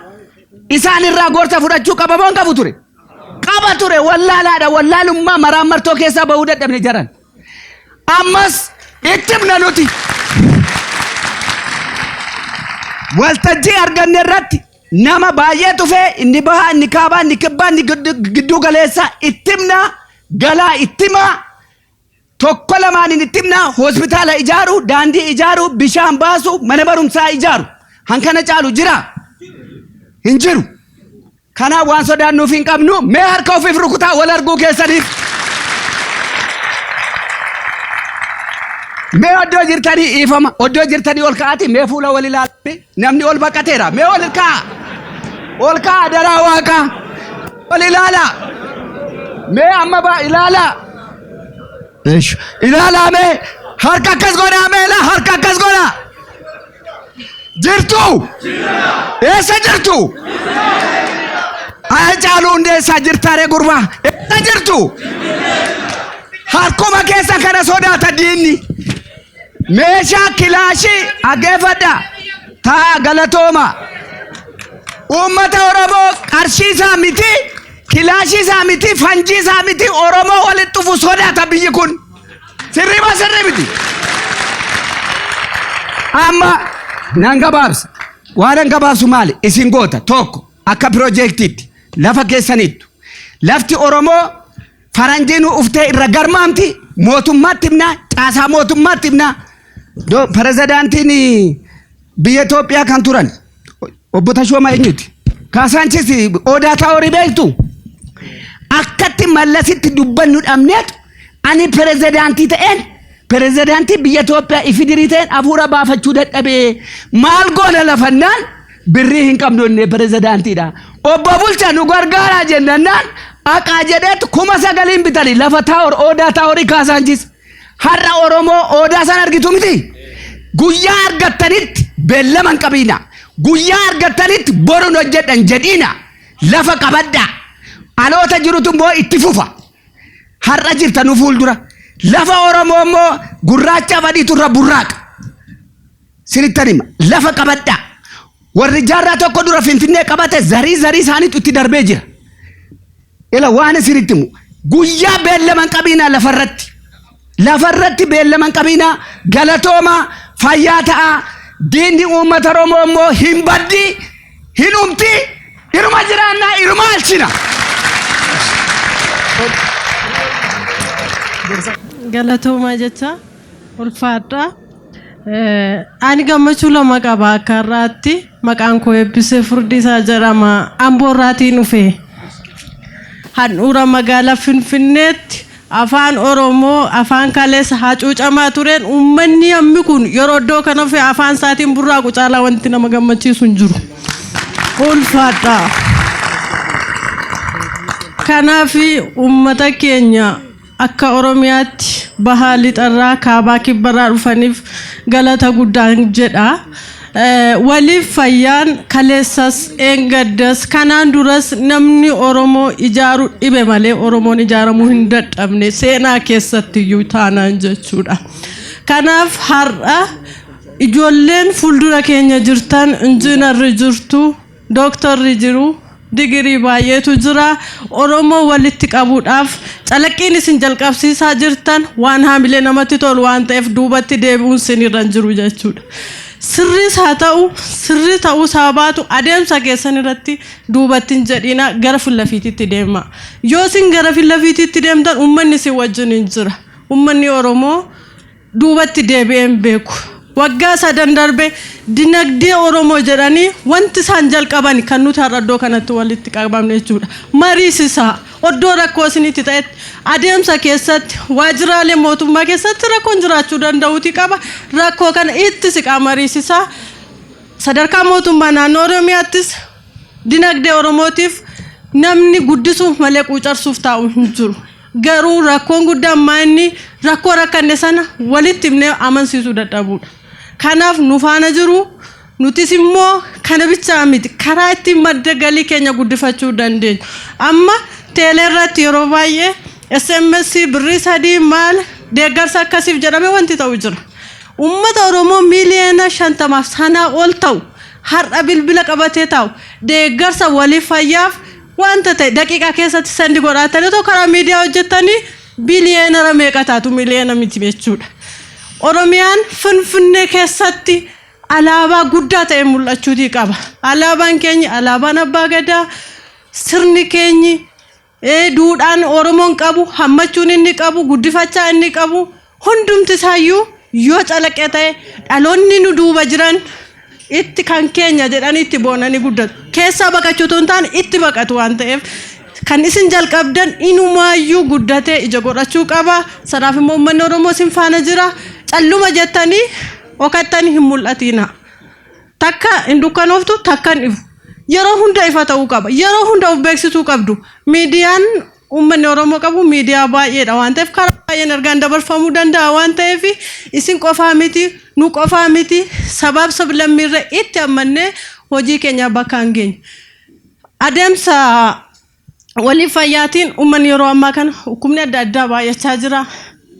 isaan irraa gorsa fudhachuu qaba moo hin qabu ture? Qaba ture. Wallaalaadha. Wallaalummaa maraan martoo keessaa bahuu dadhabne jaran. Ammas itti himna nuti. Waltajjii arganne irratti nama baay'ee dhufee, inni bahaa, inni kaabaa, inni kibbaa, inni gidduu galeessaa, itti himna, galaa itti himaa. Tokko lamaan itti himna: hospitaala ijaaru, daandii ijaaru, bishaan baasu, mana barumsaa ijaaru. Hankana caalu jira? Hin jiru. Kanaaf waan sodaannuuf hin qabnu. Mee harka ofiif rukutaa wal arguu keessaniif. Mee oddoo jirtanii, dhiifama, oddoo jirtanii ol ka'aati mee fuula wal ilaalame. Namni ol baqateera. Mee ol ka'a, ol ka'a, daraa waaqaa ol ilaala. Mee amma ba ilaala. Eesh, ilaalaa, mee harka akkas godhaa, mee laa harka akkas godhaa. Jirtu? Eessa jirtu? Haacaaluu Hundeessaa jirtaaree gurbaa? Eessa jirtu? Harkuma keessa kana sodaata diinni. Meeshaa kilaashii dhaggeeffadha. Taa galatooma. Uummata Oromoo qarshii isaa miti, kilaashii isaa miti, fanjii isaa miti, Oromoo walitti dhufu sodaata biyyi kun. Sirrii moo sirrii miti? Amma nan gabaabsa. Waan nan gabaabsu maali? Isin goota tokko akka piroojeektiitti lafa keessaniittu. Lafti Oromoo faranjiin uftee irra garmaamti, mootummaatti himnaa, caasaa mootummaatti himnaa. Pirezidaantiin biyya Itoophiyaa kan turan obbo Tashooma eenyuti? Kaasaanchis Odaa Taaworii beektu? Akkatti Mallasitti dubbannu dhabneetu, ani pirezidaantii ta'een, pirezidaantii biyya Itoophiyaa ifidirii ta'een hafuura baafachuu dadhabee, maal goona lafannaan birrii hin qabnu inni pirezidaantiidha. Obbo Bulchaa nu gargaaraa jennannaan haqaa jedheetu 9,000 bitanii lafa taawor Odaa Taaworii Kaasaanchis. Har'a Oromoo Odaa san argitu miti? Guyyaa argattanitti beellama hin qabiina. Guyyaa argattanitti boruun hojjedhan jedhiina. Lafa qabadhaa. Aloota jirutu immoo itti fufa. Har'a jirta nu fuuldura. Lafa Oromoo immoo gurraacha adiitu irra burraaqa. Sinittan hima. Lafa qabadhaa. Warri jaarraa tokko dura Finfinnee qabate zarii zarii isaaniitu itti darbee jira. Ila waan isinitti himu. Guyyaa beellama hin qabiinaa lafarratti. Lafarratti beellama hin qabiinaa. Galatooma, fayyaa ta'a. Diinni uummata Oromoo immoo hin baddi, hin umti, iruma jiraannaa, iruma alchina.
Galatoomaa jecha ulfaadha. Ani gammachuu lama qaba akka har'aatti. Maqaan koo Eebbisee Furdiisaa jedhama. Amboo irraatiin dhufe. Handhuura magaalaa Finfinneetti afaan Oromoo afaan kaleessa hacuucamaa tureen, uummanni hammi kun yeroo iddoo kana dhufe afaan isaatiin burraaqu caalaa wanti nama gammachiisu hin jiru. Ulfaadha. Kanaaf uummata keenya akka Oromiyaatti bahaa, lixarraa, kaabaa, kibbarraa dhufaniif galata guddaan jedha. Waliif fayyaan kaleessas, eengaddas, kanaan duras namni Oromoo ijaaruu dhibe malee Oromoon ijaaramuu hin dadhabne seenaa keessatti iyyuu taanaan jechuudha. Kanaaf har'a ijoolleen fuuldura keenya jirtan, injiinarri jirtu, dooktarri jiru, digirii baay'eetu jira. Oromoo walitti qabuudhaaf calaqqiin isin jalqabsiisaa jirtan waan haamilee namatti tolu waan ta'eef duubatti deebi'uun isin irra hin jiru jechuudha. Sirriis haa ta'u, sirrii ta'uus haa baatu, adeemsa keessan irratti duubatti hin jedhina, gara fuullafiititti deema. Yoo isin gara fuullafiititti deemtan, uummanni isin wajjin hin jira. Uummanni Oromoo duubatti deebi'ee hin beeku. Waggaa 3 darbe dinagdee Oromoo jedhanii wanti isaan jalqaban kan nuti har'a iddoo kanatti walitti qabamne jechuudha. Mariisisaa, iddoo rakkoo isinitti ta'etti, adeemsa keessatti, waajjiraalee mootummaa keessatti rakkoon jiraachuu danda'uuti qaba. Rakkoo kana itti siqaa, mariisisaa. Sadarkaa mootummaa naannoo Oromiyaattis dinagdee Oromootiif namni guddisuuf malee quucarsuuf taa'u hin jiru. Garuu rakkoon guddaan maa inni rakkoo rakkanne sana walitti himnee amansiisuu dadhabuudha. Kanaaf nu faana jiru. Nutis immoo kana bichaa miti, karaa ittiin madda galii keenya guddifachuu dandeenyu. Amma teelee irratti yeroo baay'ee SMS birrii 3 maal deeggarsa akkasiif jedhame wanti ta'u jira. Uummata Oromoo miiliyoona 50f sanaa ol ta'u har'a bilbila qabatee taa'u deeggarsa waliif fayyaaf wanta ta'e daqiiqaa keessatti send godhaatanii otoo karaa miidiyaa hojjettanii biliyeenara meeqa taatu, miliyoona miti jechuudha. Oromiyaan Finfinnee keessatti alaabaa guddaa ta'e mul'achuutii qaba. Alaabaan keenya, alaabaan abbaa gadaa, sirni keenyi, duudhaan Oromoon qabu, hammachuun inni qabu, guddifachaa inni qabu, hundumti isaayyuu yoo calaqqee ta'e, dhaloonni nu duuba jiran itti kan keenya jedhanii itti boonanii guddatu. Keessaa baqachuu otoo hin taane itti baqatu waan ta'eef, kan isin jalqabdan inumaayyuu guddatee ija godhachuu qaba. Sanaaf immoo uummanni Oromoo isin faana jira. Calluma jettanii okattanii hin mul'atina. Takka hin dukkanooftu, takka hin ifu. Yeroo hunda ifa ta'uu qaba. Yeroo hunda of beeksisuu qabdu. Miidiyaan uummanni Oromoo qabu miidiyaa baay'eedha waan ta'eef, karaa baay'een ergaan dabarfamuu danda'a waan ta'eef, isin qofaa miti, nu qofaa miti, sabaaf sablammiirra itti ammannee hojii keenya bakka hin geenye. Adeemsa waliif fayyaatiin uummanni yeroo ammaa kana dhukkubni adda addaa baay'achaa jira.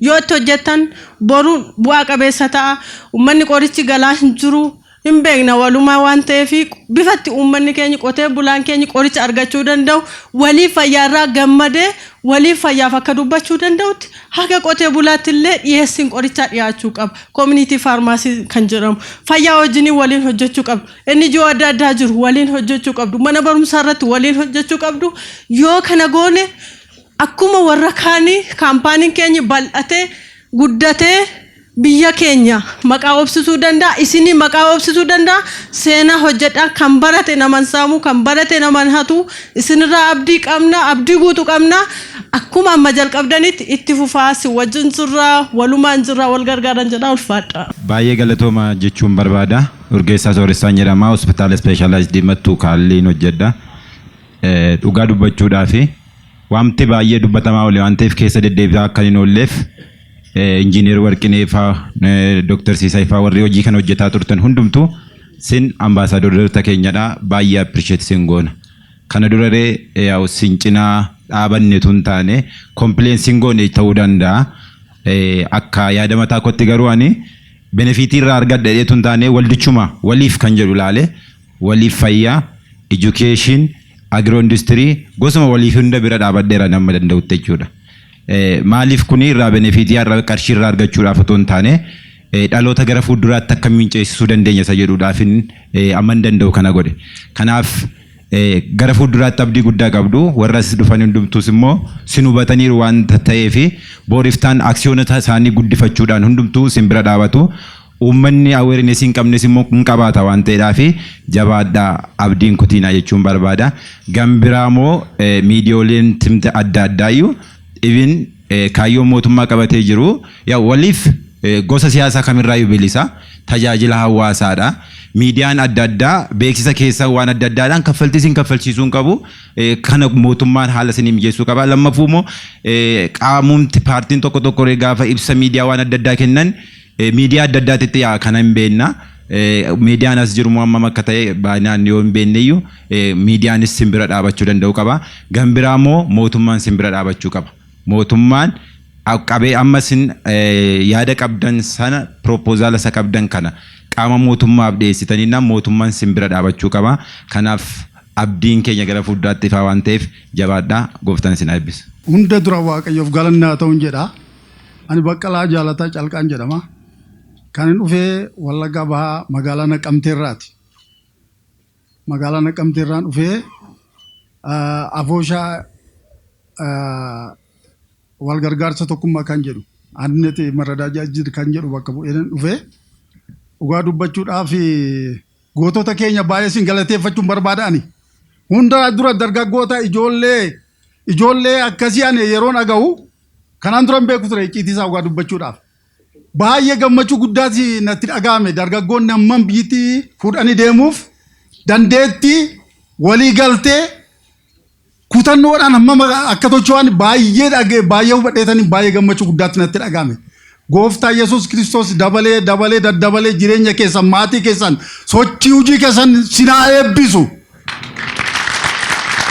Yoo itti hojjettan boru bu'aa qabeessa ta'a. Uummanni qorichi galaa hin jiru. Hin beekna walumaa waan ta'eef, bifatti uummanni keenya, qotee bulaan keenya qoricha argachuu danda'u, waliif fayyaarraa gammadee waliif fayyaaf akka dubbachuu danda'utti, haga qotee bulaatti illee dhiyeessiin qorichaa dhiyaachuu qaba. Community pharmacy kan jedhamu fayyaa wajjiniin waliin hojjechuu qabdu. Inni ji'oo adda addaa jiru waliin hojjechuu qabdu. Mana barumsaa irratti waliin hojjechuu qabdu. Yoo kana goone, akkuma warra kaanii kaampaaniin keenya bal'atee guddatee biyya keenya maqaa obsisuu danda'a, isinii maqaa obsisuu danda'a. Seenaa hojjedhaa. Kan barate naman saamu, kan barate naman hatu. Isinirraa abdii qabna, abdii guutuu qabna. Akkuma amma jalqabdanitti itti fufaa, si wajjin jirraa, walumaan jirraa, wal gargaaran jedhaa, ulfaadha.
Baay'ee galatooma jechuun barbaada. Urgeessaa Sooressaan jedhama. Hospitaala Specialized Mattuu Kaalliin hojjedha. Dhugaa dubbachuudhaafi wanti baay'ee dubbatamaa oole waan ta'eef, keessa deddeebi'aa akka hin oolleef, Injiineer Warqinee faa, Dooktar Siisay faa, warri hojii kana hojjetaa turtan hundumtuu sin ambaasaadaroota keenyadha. Baay'ee appreciate sin goona. Kana duraree yaa'u sin cinaa dhaabanne tun taane complaintsiin goone ta'uu danda'a. Akka yaada mataa kootti garuu ani benefitii irraa argadha jedhee tun taane, waldichuma waliif kan jedhu ilaale, waliif fayyaa, education, agro industry, gosuma waliif hunda bira dhaabadheera nama danda'utti jechuudha. Maaliif kuni irraa benefitii irraa qarshii irraa argachuudhaaf otoo hin taane, dhaloota gara fuulduraatti akkamiin ceesisuu dandeenya isa jedhuudhaafin amma hin danda'u kana godhe. Kanaaf gara fuulduraatti abdii guddaa qabdu. Warra as dhufan hundumtuus immoo sin hubataniiru waan ta'eef, booriftaan aksiyoonota isaanii guddifachuudhaan hundumtuu sin bira dhaabatu. Uummanni awareness hin qabnes immoo hin qabaata waan ta'eedhaaf, jabaadhaa, abdiin kutiinaa jechuun barbaada. Gambiraa immoo miidiyooleen timte adda addaayyuu even kaayyoon mootummaa qabatee jiru yaa waliif gosa siyaasaa kamirraayyuu bilisa tajaajila hawaasaadha. Miidiyaan adda addaa beeksisa keessa waan adda addaadhaan kaffaltii isin kaffalchiisuu hin qabu. Kana mootummaan haala isinii mijeessuu qaba. Lammaffuu immoo qaamumti paartiin tokko tokko gaafa ibsa miidiyaa waan adda addaa kennan miidiyaa adda addaatitti yaa kana hin beekna. Miidiyaan as jiru immoo hammam akka ta'e baay'inaan yoo hin beekne iyyuu, miidiyaanis simbira dhaabachuu danda'u qaba. Gambiraa immoo mootummaan simbira dhaabachuu qaba. Mootummaan qabee amma isin yaada qabdan sana, proposala isa qabdan kana qaama mootummaaf dhiyeessitanii mootummaan simbira dhaabachuu qaba. Kanaaf abdiin keenya gara fuulduraatti ifaa waan ta'eef, jabaadhaa, gooftaan isin eebbisu.
Hunda dura Waaqayyoof galannaa ta'uun jedha. Ani Baqqalaa Jaalataa Calqaan jedhama. Kan hin dhufee Wallagga Bahaa magaalaa Naqamteerraati. Magaalaa Naqamteerraan dhufee afooshaa wal gargaarsa tokkummaa kan jedhu Andinet Maradaaja kan jedhu bakka bu'ee dhufee dhugaa dubbachuudhaaf gootota keenya baay'ee sin galateeffachuun barbaada ani. Hunda dura dargaggoota ijoollee akkasii ani yeroon dhaga'u kanaan dura hin beeku ture icciitii isaa dhugaa dubbachuudhaaf. Baay'ee gammachuu guddaati natti dhaga'ame. Dargaggoonni hammam biyyittii fuudhanii deemuuf dandeettii, walii galtee, kutannoodhaan hammam akka tocho'an baay'ee dhagee baay'ee hubadheetanii baay'ee gammachuu guddaatti natti dhaga'ame. Gooftaa Yesuus Kiristoos dabalee dabalee daddabalee jireenya keessan, maatii keessan, sochii hojii keessan sinaa eebbisu.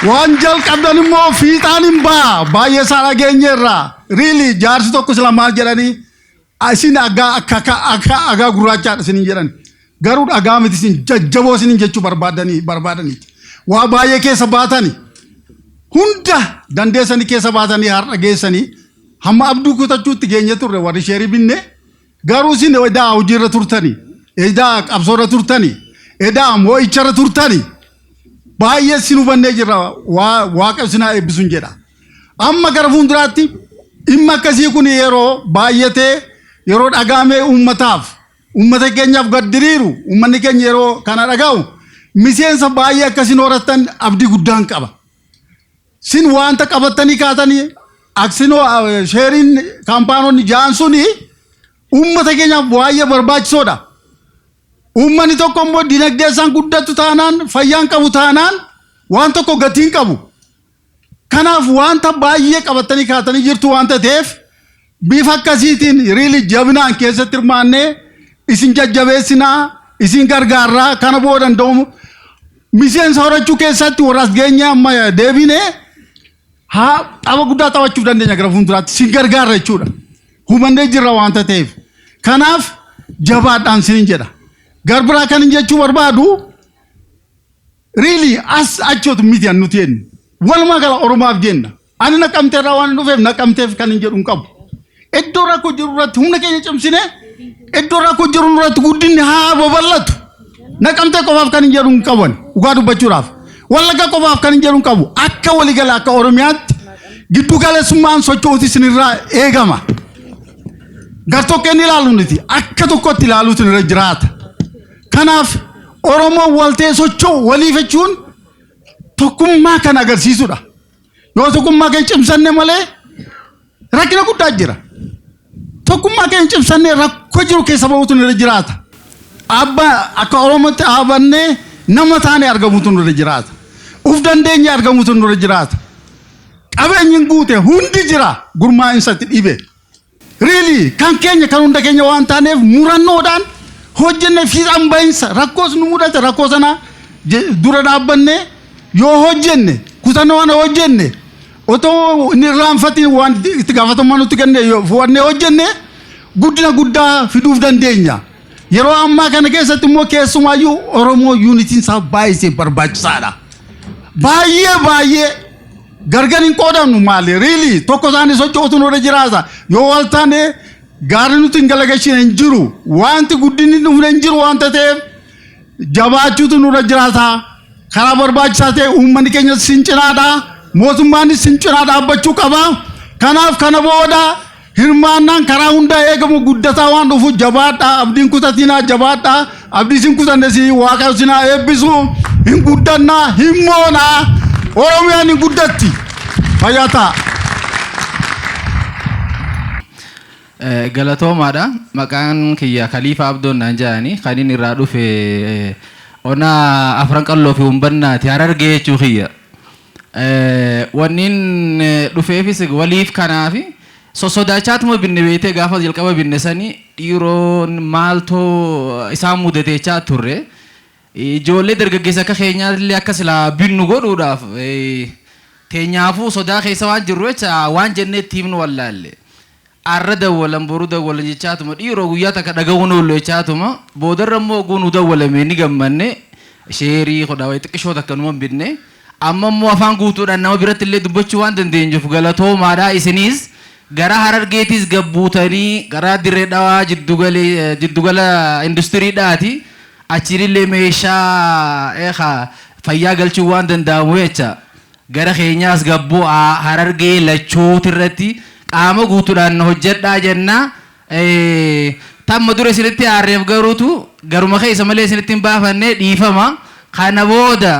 Waan jalqabdan immoo fiixaan hin ba'a. Baay'ee isaa dhageenyeerra. Really, jaarsi tokko sila maal jedhanii, isin dhagaa akka dhagaa gurraachaadha isiniin jedhan. Garuu dhagaa miti, isin jajjaboo isiniin jechuu barbaadaniiti. Waa baay'ee keessa baatani. Hunda dandeessanii keessa baatanii har'a geessanii hamma abduu kutachuutti geenye turre warri sheerii binne. Garuu isin edaa hojiirra turtanii, edaa qabsoorra turtanii, edaa mo'icharra turtanii, baay'ee sin hubannee jirra. Waaqa isin haa eebbisuun jedha. Amma gara fuulduraatti dhimma akkasii kun yeroo baay'atee, yeroo dhagaamee uummataaf, uummata keenyaaf gad diriiru, uummanni keenya yeroo kana dhaga'u miseensa baay'ee akkasiin horattan abdii guddaan qaba. Sin wanta qabattanii kaatanii aksinoo sheeriin kaampaanonni ja'an suni uummata keenyaaf baay'ee barbaachisoodha. Uummanni tokko immoo dinagdee isaan guddatu taanaan, fayyaan qabu taanaan, waan tokko gatiin qabu. Kanaaf wanta baay'ee qabattanii kaatanii jirtu waanta ta'eef bifa akkasiitiin really jabinaan keessatti hirmaannee isin jajjabeessinaa, isin gargaarraa. Kana booda danda'u miseensa horachuu keessatti warra as geenye amma deebinee haa tapha guddaa taphachuuf dandeenya. Gara fuulduraatti isin gargaarra jechuudha. Hubannee jirra waanta ta'eef. Kanaaf jabaadhaan isin jedha. Garbiraa kan hin jechuu barbaadu, really as achootu miti an nuti jennu. Walumaa gala Oromaaf jenna. Ani Naqamteerraa waan dhufeef Naqamteef kan hin jedhu hin qabu. Iddoo rakkoo jiru irratti humna keenya cimsine, iddoo rakkoo jiru irratti guddinni haa babal'atu. Naqamtee qofaaf kan hin jedhu hin qaban dhugaa dubbachuudhaaf. Wallagga qofaaf kan hin jedhu hin qabu. Akka waliigala akka Oromiyaatti giddu galeessummaan socho'uuti isinirraa eegama. Gartokkeen ilaalu nuti akka tokkotti ilaaluutu irra jiraata. Kanaaf Oromoon waltee socho'u waliif jechuun tokkummaa kan agarsiisudha. Yoo tokkummaa keenya cimsanne malee rakkina guddaa jira. Tokkummaa keenya cimsannee rakkoo jiru keessa bahuutu irra jiraata. Abba akka Oromootti dhaabannee nama taane argamuutu nurra jiraata. Uf dandeenye argamuutu nurra jiraata. Qabeenyi guute hundi jira, gurmaa'insatti dhibe. Really, kan keenya, kan hunda keenya waan taaneef murannoodhaan hojjenne fiixaan bahinsa rakkoos nu mudate rakkoo sana dura dhaabbanne yoo hojjenne, kutannoodhaan hojjenne, otoo inni irraanfatiin waan itti gaafatamummaa nutti kenne yoo fuudhannee hojjenne guddina guddaa fiduuf dandeenya. Yeroo ammaa kana keessatti immoo keessumaayyuu Oromoo unityn isaa baay'isee barbaachisaadha. Baay'ee baay'ee gargar hin qoodamnu maali? Really, tokko isaanii socho'utu nurra jiraata. Yoo wal taane gaarri nuti hin galagalchine hin jiru. Wanti guddinni dhufne hin jiru waanta ta'eef jabaachuutu nurra jiraata. Karaa barbaachisaa ta'e uummanni keenya sin cinaadha. Mootummaanis sin cinaa dhaabbachuu qaba. Kanaaf kana booda hirmaannaan karaa hundaa eegamu guddataa waan dhufu jabaadhaa, abdiin kutatinaa, jabaadhaa. Abdii sin kutanne si Waaqayyo sinaa eebbisu. Hin guddannaa, hin moonaa, Oromiyaan hin guddatti. Fayyaa ta'a.
Galatoomaadha. Maqaan kiyya Kaliifaa Abdoon naan jedhani. Kan inni irraa dhufe onaa Afran Qalloo fi Humbannaati. Harargee jechuu kiyya. Wanniin dhufeefis waliif kanaafi sossodachaatuma binne. Beektee, gaafa jalqaba binne sanii dhiiroon maaltoo isaan mudatechaa turre. Ijoollee dargaggeessa akka keenyaallee akka silaa binnu godhuudhaaf teenyaafuu sodaa keessa waan jirru jecha waan jennee itti himnu wallaalle. Arra dawwalan, boru dawwalan jechaatuma, dhiiroo guyyaa takka dhaga'uun oollu jechaatuma, boodarra immoo oguu nu dawwalame ni gammanne. Sheerii kudha wayi xiqqishoo takka numa binne. Amma immoo afaan guutuudhaan nama biratti illee dubbachuu waan dandeenyuuf galatoomaadha isiniis. Gara Harargeetis gabbuutanii gara Dirree Dhawaa jiddugala industiriidhaati. Achiinillee meeshaa fayyaa galchuu waan danda'amu jecha. Gara keenyaas gabbuu Harargee lachooti irratti qaama guutuudhaan hojjedhaa jenna. Tamma dura isinitti aarreef garuutu garuma keessa malee isinitti hin baafanne, dhiifama. Kana booda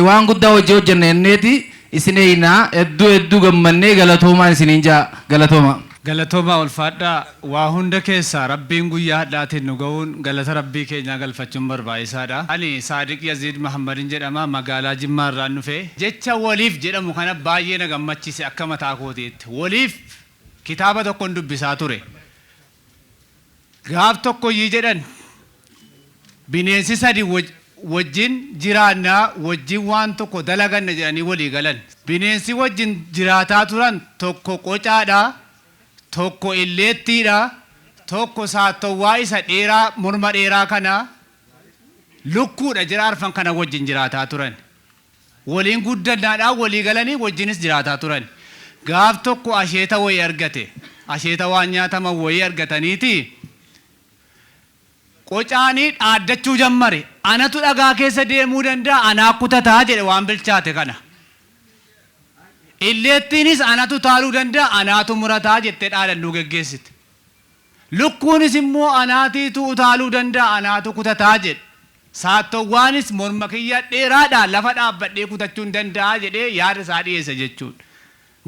waan guddaa hojii hojjenna jenneeti isin eeynaa. Hedduu hedduu gammannee, galatoomaan isiniin jaa, galatooma.
Galatooma, ulfaadhaa. Waa hunda keessaa Rabbiin guyyaa hadhaatiin nu ga'uun galata Rabbii keenyaa galfachuun barbaachisaadha. Ani Saadiq Yaziid Mahammadin jedhama, magaalaa Jimmaa irraan dhufe. Jecha waliif jedhamu kana baay'ee na gammachiise akka mataa kootiitti. Waliif kitaaba tokkon dubbisaa ture. Gaaf tokkoyyii jedhan bineensi sadi wajjin jiraannaa, wajjin waan tokko dalaganna jedhanii walii galan. Bineensi wajjin jiraataa turan tokko qocaadha, tokko illeettiidha, tokko saattowwaa isa dheeraa morma dheeraa kana lukkuudha jira. Arfan kana wajjin jiraataa turan. Waliin guddannaadhaan walii galanii wajjinis jiraataa turan. Gaaf tokko asheeta wayii argate. Asheeta waan nyaataman wayii argataniiti. Qocaanii dhaaddachuu jammare. "Anatu dhagaa keessa deemuu danda'a, anaa kutataa," jedhe waan bilchaate kana. Illeettiinis "Anatu taaluu danda'a, anaatu murataa," jettee dhaadannuu geggeessite. Lukkuunis immoo "Anaatiitu utaaluu danda'a, anaatu kutataa," jedhe. Saattowwaanis "Morma kiyya dheeraadhaan lafa dhaabbadhee kutachuu hin danda'a," jedhee yaada isaa dhiyeesse jechuudha.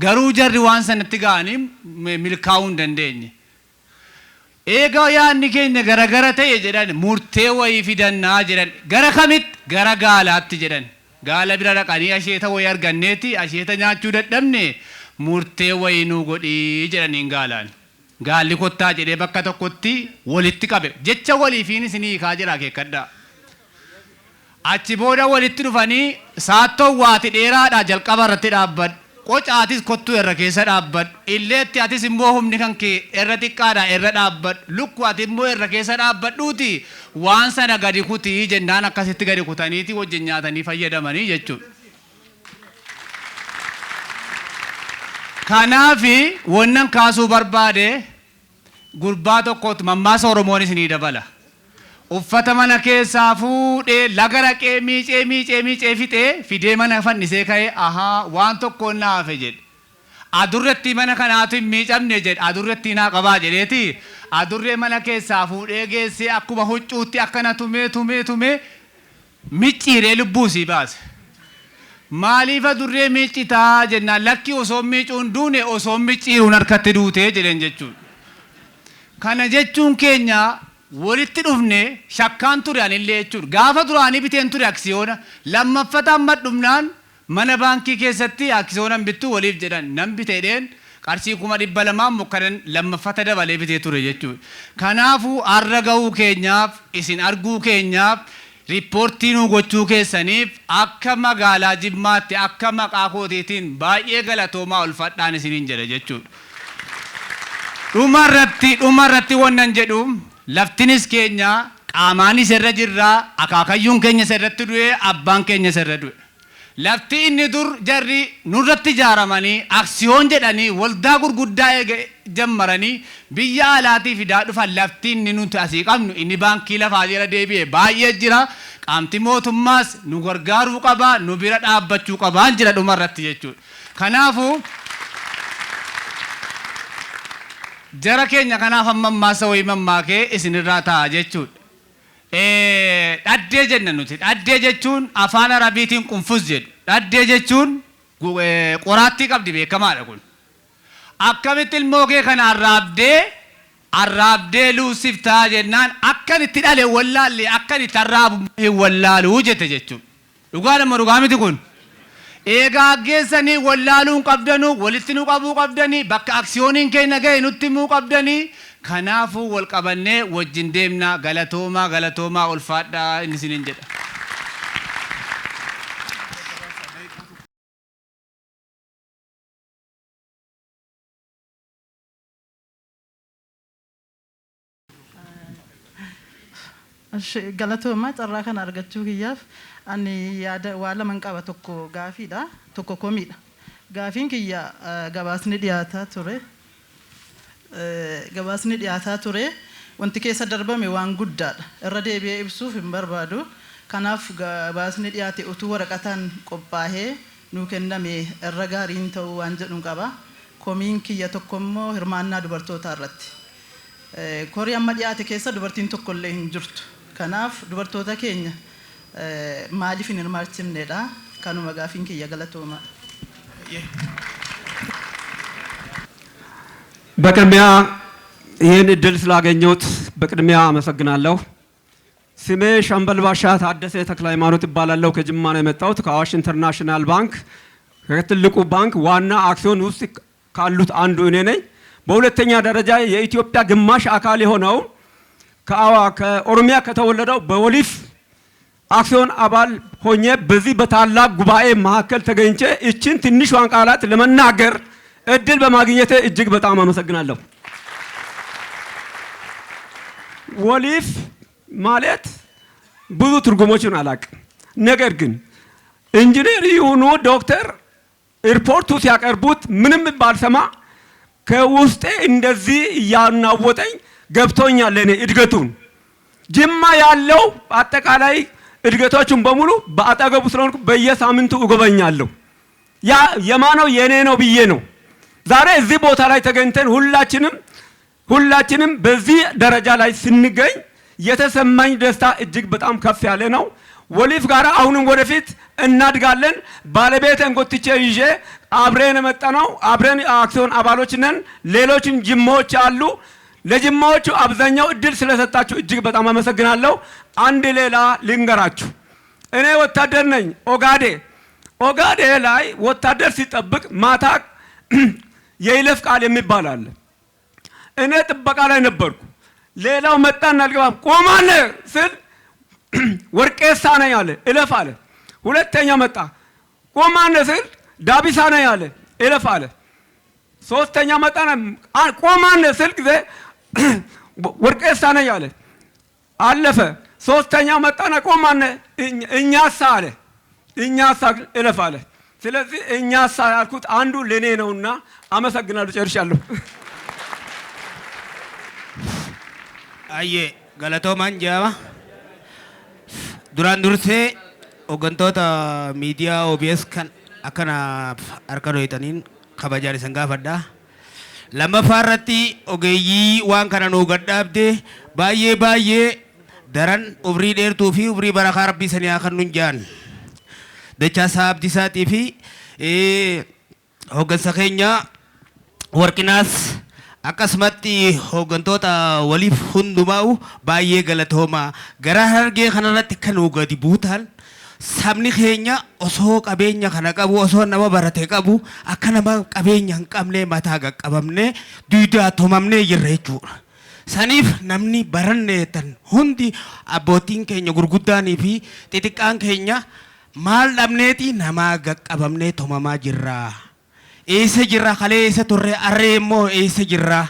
Garuu jarri waan sanatti ga'anii milkaa'uu hin dandeenye. "Eegaa yaadni keenya garagara ta'e," jedhan, "murtee wayii fidannaa," jedhan. Gara kamitti? Gara gaalaatti jedhan. Gaala bira dhaqanii, "Asheeta wayii arganneeti asheeta nyaachuu dadhabne, murtee wayii nuu godhii," jedhaniin gaalaan. Gaalli "Kottaa," jedhee bakka tokkotti walitti qabe. Jecha waliifiin isinii hiikaa jira, akeekkadhaa. Achi booda walitti dhufanii, "Saattowwaati dheeraadha jalqaba irratti dhaabbadhu. Qocaatis kottuu irra keessa dhaabbadhu. Illeetti atis immoo humni kan kee irra xiqqaadha, irra dhaabbadhu. Lukku ati immoo irra keessa dhaabbadhuuti waan sana gadi kutii," jennaan akkasitti gadi kutaniiti wajjin nyaatanii fayyadamanii jechuudha. Kanaafi wannan kaasuu barbaade, gurbaa tokkotu mammaasa Oromoon isinii dabala. Uffata mana keessaa fuudhee laga dhaqee miicee miicee miicee fixee fidee mana fannisee ka'ee, "Ahaa, waan tokkoon na hafe," jedhe. "Adurretti mana kanaatu hin miicamne," jedhe. "Adurretti naa qabaa," jedheeti adurree mana keessaa fuudhee geessee akkuma huccuutti akkana tumee tumee tumee micciiree lubbuu isii baase. "Maaliif adurree miiccitaa?" jennaan, "Lakki, osoo miicuun duune, osoo micciiruun harkatti duutee," jedheen jechuudha. Kana jechuun keenya walitti dhufne shakkaan ture anillee jechuudha. Gaafa duraanii biteen ture aksiyoona. Lammaffata amma dhumnaan mana baankii keessatti aksiyoona bittuu waliif jedhan nan biteedheen qarshii 200,000 mukkanan lammaffata dabalee bitee ture jechuudha. Kanaafuu har'a gahuu keenyaaf, isin arguu keenyaaf, riippoortii nuu gochuu keessaniif akka magaalaa Jimmaatti akka maqaa kootiitiin baay'ee galatoomaa, ulfadhaan isiniin jedha jechuudha. Dhumarratti wannan jedhu, laftinis keenya, qaamaanis irra jirraa, akaakayyuun keenya irratti du'e, abbaan keenya irra du'e. Lafti inni dur jarri nurratti ijaaramanii aksiyoon jedhanii waldaa gurguddaa eega jammaranii biyya alaatii fidaa dhufan, lafti inni nuti asii qabnu inni baankii lafaa jala deebi'e baay'ee jira. Qaamti mootummaas nu gargaaruu qaba, nu bira dhaabbachuu qabaan jira dhumarratti jechuudha. Kanaafuu jara keenya kanaaf amma ammaasa wayii mammaakee isinirraa ta'a jechuudha. Dhaddee jenna nuti. Dhaddee jechuun afaan Arabiitiin qunfus jedhu. Dhaddee jechuun qoraattii qabdi, beekamaadha kun. Akkamitti ilmoo kee kana arraabdee arraabdee luusiftaa jennaan, "Akkan itti dhale wallaalle, akkan itti arraabu hin wallaaluu," jette jechuudha. Dhugaadha moo dhugaa miti kun? Eegaa geessanii wallaaluu hin qabdanuu, walitti nu qabuu qabdanii, bakka aksiyooniin keenya gahe nutti himuu qabdanii. Kanaafuu wal qabannee wajjin deemnaa. Galatoomaa, galatoomaa, ulfaadhaa inni isiniin jedha.
Galatoomaa, carraa kana argachuu kiyyaaf. Ani yaada waa laman qaba: tokko gaafiidha, tokko komiidha. Gaafiin kiyya, gabaasni dhiyaataa ture. Gabaasni dhiyaataa ture. Wanti keessa darbame waan guddaadha. Irra deebi'ee ibsuuf hin barbaadu. Kanaaf gabaasni dhiyaate utuu waraqataan qophaa'ee nuu kenname irra gaariin ta'uu waan jedhuun qaba. Komiin kiyya tokko immoo hirmaannaa dubartootaa irratti. Korii amma dhiyaate keessa dubartiin tokko illee hin jirtu. Kanaaf dubartoota keenya maaliif hin hirmaachifnedha? Kanuma gaafiin kiyya, galatooma.
በቅድሚያ ይህን እድል ስላገኘሁት በቅድሚያ አመሰግናለሁ። ስሜ ሻምበል ባሻ ታደሰ ተክለ ሃይማኖት እባላለሁ። ከጅማ ነው የመጣሁት። ከአዋሽ ኢንተርናሽናል ባንክ፣ ከትልቁ ባንክ ዋና አክሲዮን ውስጥ ካሉት አንዱ እኔ ነኝ። በሁለተኛ ደረጃ የኢትዮጵያ ግማሽ አካል የሆነው ከኦሮሚያ ከተወለደው በወሊፍ አክሲዮን አባል ሆኜ በዚህ በታላቅ ጉባኤ መካከል ተገኝቼ እችን ትንሿን ቃላት ለመናገር እድል በማግኘቴ እጅግ በጣም አመሰግናለሁ። ወሊፍ ማለት ብዙ ትርጉሞችን አላቅም። ነገር ግን ኢንጂነር ይሁኑ ዶክተር ሪፖርቱ ሲያቀርቡት ምንም ባልሰማ ከውስጤ እንደዚህ እያናወጠኝ ገብቶኛል። ለኔ እድገቱን ጅማ ያለው አጠቃላይ እድገቶቹን በሙሉ በአጠገቡ ስለሆንኩ በየሳምንቱ እጎበኛለሁ። ያ የማነው የኔ ነው ብዬ ነው። ዛሬ እዚህ ቦታ ላይ ተገኝተን ሁላችንም በዚህ ደረጃ ላይ ስንገኝ የተሰማኝ ደስታ እጅግ በጣም ከፍ ያለ ነው። ወሊፍ ጋር አሁንም ወደፊት እናድጋለን። ባለቤቴን ጎትቼ ይዤ አብረን የመጣነው፣ አብረን አክሲዮን አባሎች ነን። ሌሎችም ጅማዎች አሉ። ለጅማዎቹ አብዛኛው እድል ስለሰጣችሁ እጅግ በጣም አመሰግናለሁ። አንድ ሌላ ልንገራችሁ። እኔ ወታደር ነኝ። ኦጋዴ ላይ ወታደር ሲጠብቅ ማታ የይለፍ ቃል የሚባል አለ። እኔ ጥበቃ ላይ ነበርኩ። ሌላው መጣና አልገባም፣ ቆማለ ስል ወርቄሳ ነኝ አለ፣ እለፍ አለ። ሁለተኛ መጣ፣ ቆማነ ስል ዳቢሳ ነኝ አለ፣ እለፍ አለ። ሶስተኛ መጣና ቆማነ ስል ጊዜ ወርቄሳ ነኝ አለ፣ አለፈ። ሶስተኛ መጣና ቆማነ እኛሳ አለ፣ እኛሳ እለፍ አለ። ስለዚህ እኛሳ ያልኩት አንዱ ለኔ ነውና አመሰግናለሁ። ጨርሻለሁ።
Ayyee, galatoomaan jedhama. Duraan dursee hooggantoota miidiyaa OBS kan akkanaaf harka dhoyitaniin kabajaan isin gaafadha. Lammaffaa irratti ogeeyyii waan kana nuu gadhaabde baay'ee baay'ee daran umrii dheertuu fi umrii barakaa rabbii sanii haa kennuun jedhan. Dachaasaa Abdiisaatii fi hooggansa keenya Warqinaas, akkasumatti hooggantoota waliif hundumaa'u baay'ee galatooma. Gara Harargee kanarratti kan nu gadi buutan, sabni keenya osoo qabeenya kana qabu, osoo nama barate qabu, akka nama qabeenya hin qabne mataa qaqqabamne duudaa tumamnee jirra jechuudha. Saniif namni baranne tan hundi, abbootiin keenya gurguddaanii fi xixiqqaan keenya, maal dhabneeti namaa qaqqabamnee tumamaa jirra? Eessa jirra? Kalee eessa turre? Arree immoo eessa jirra?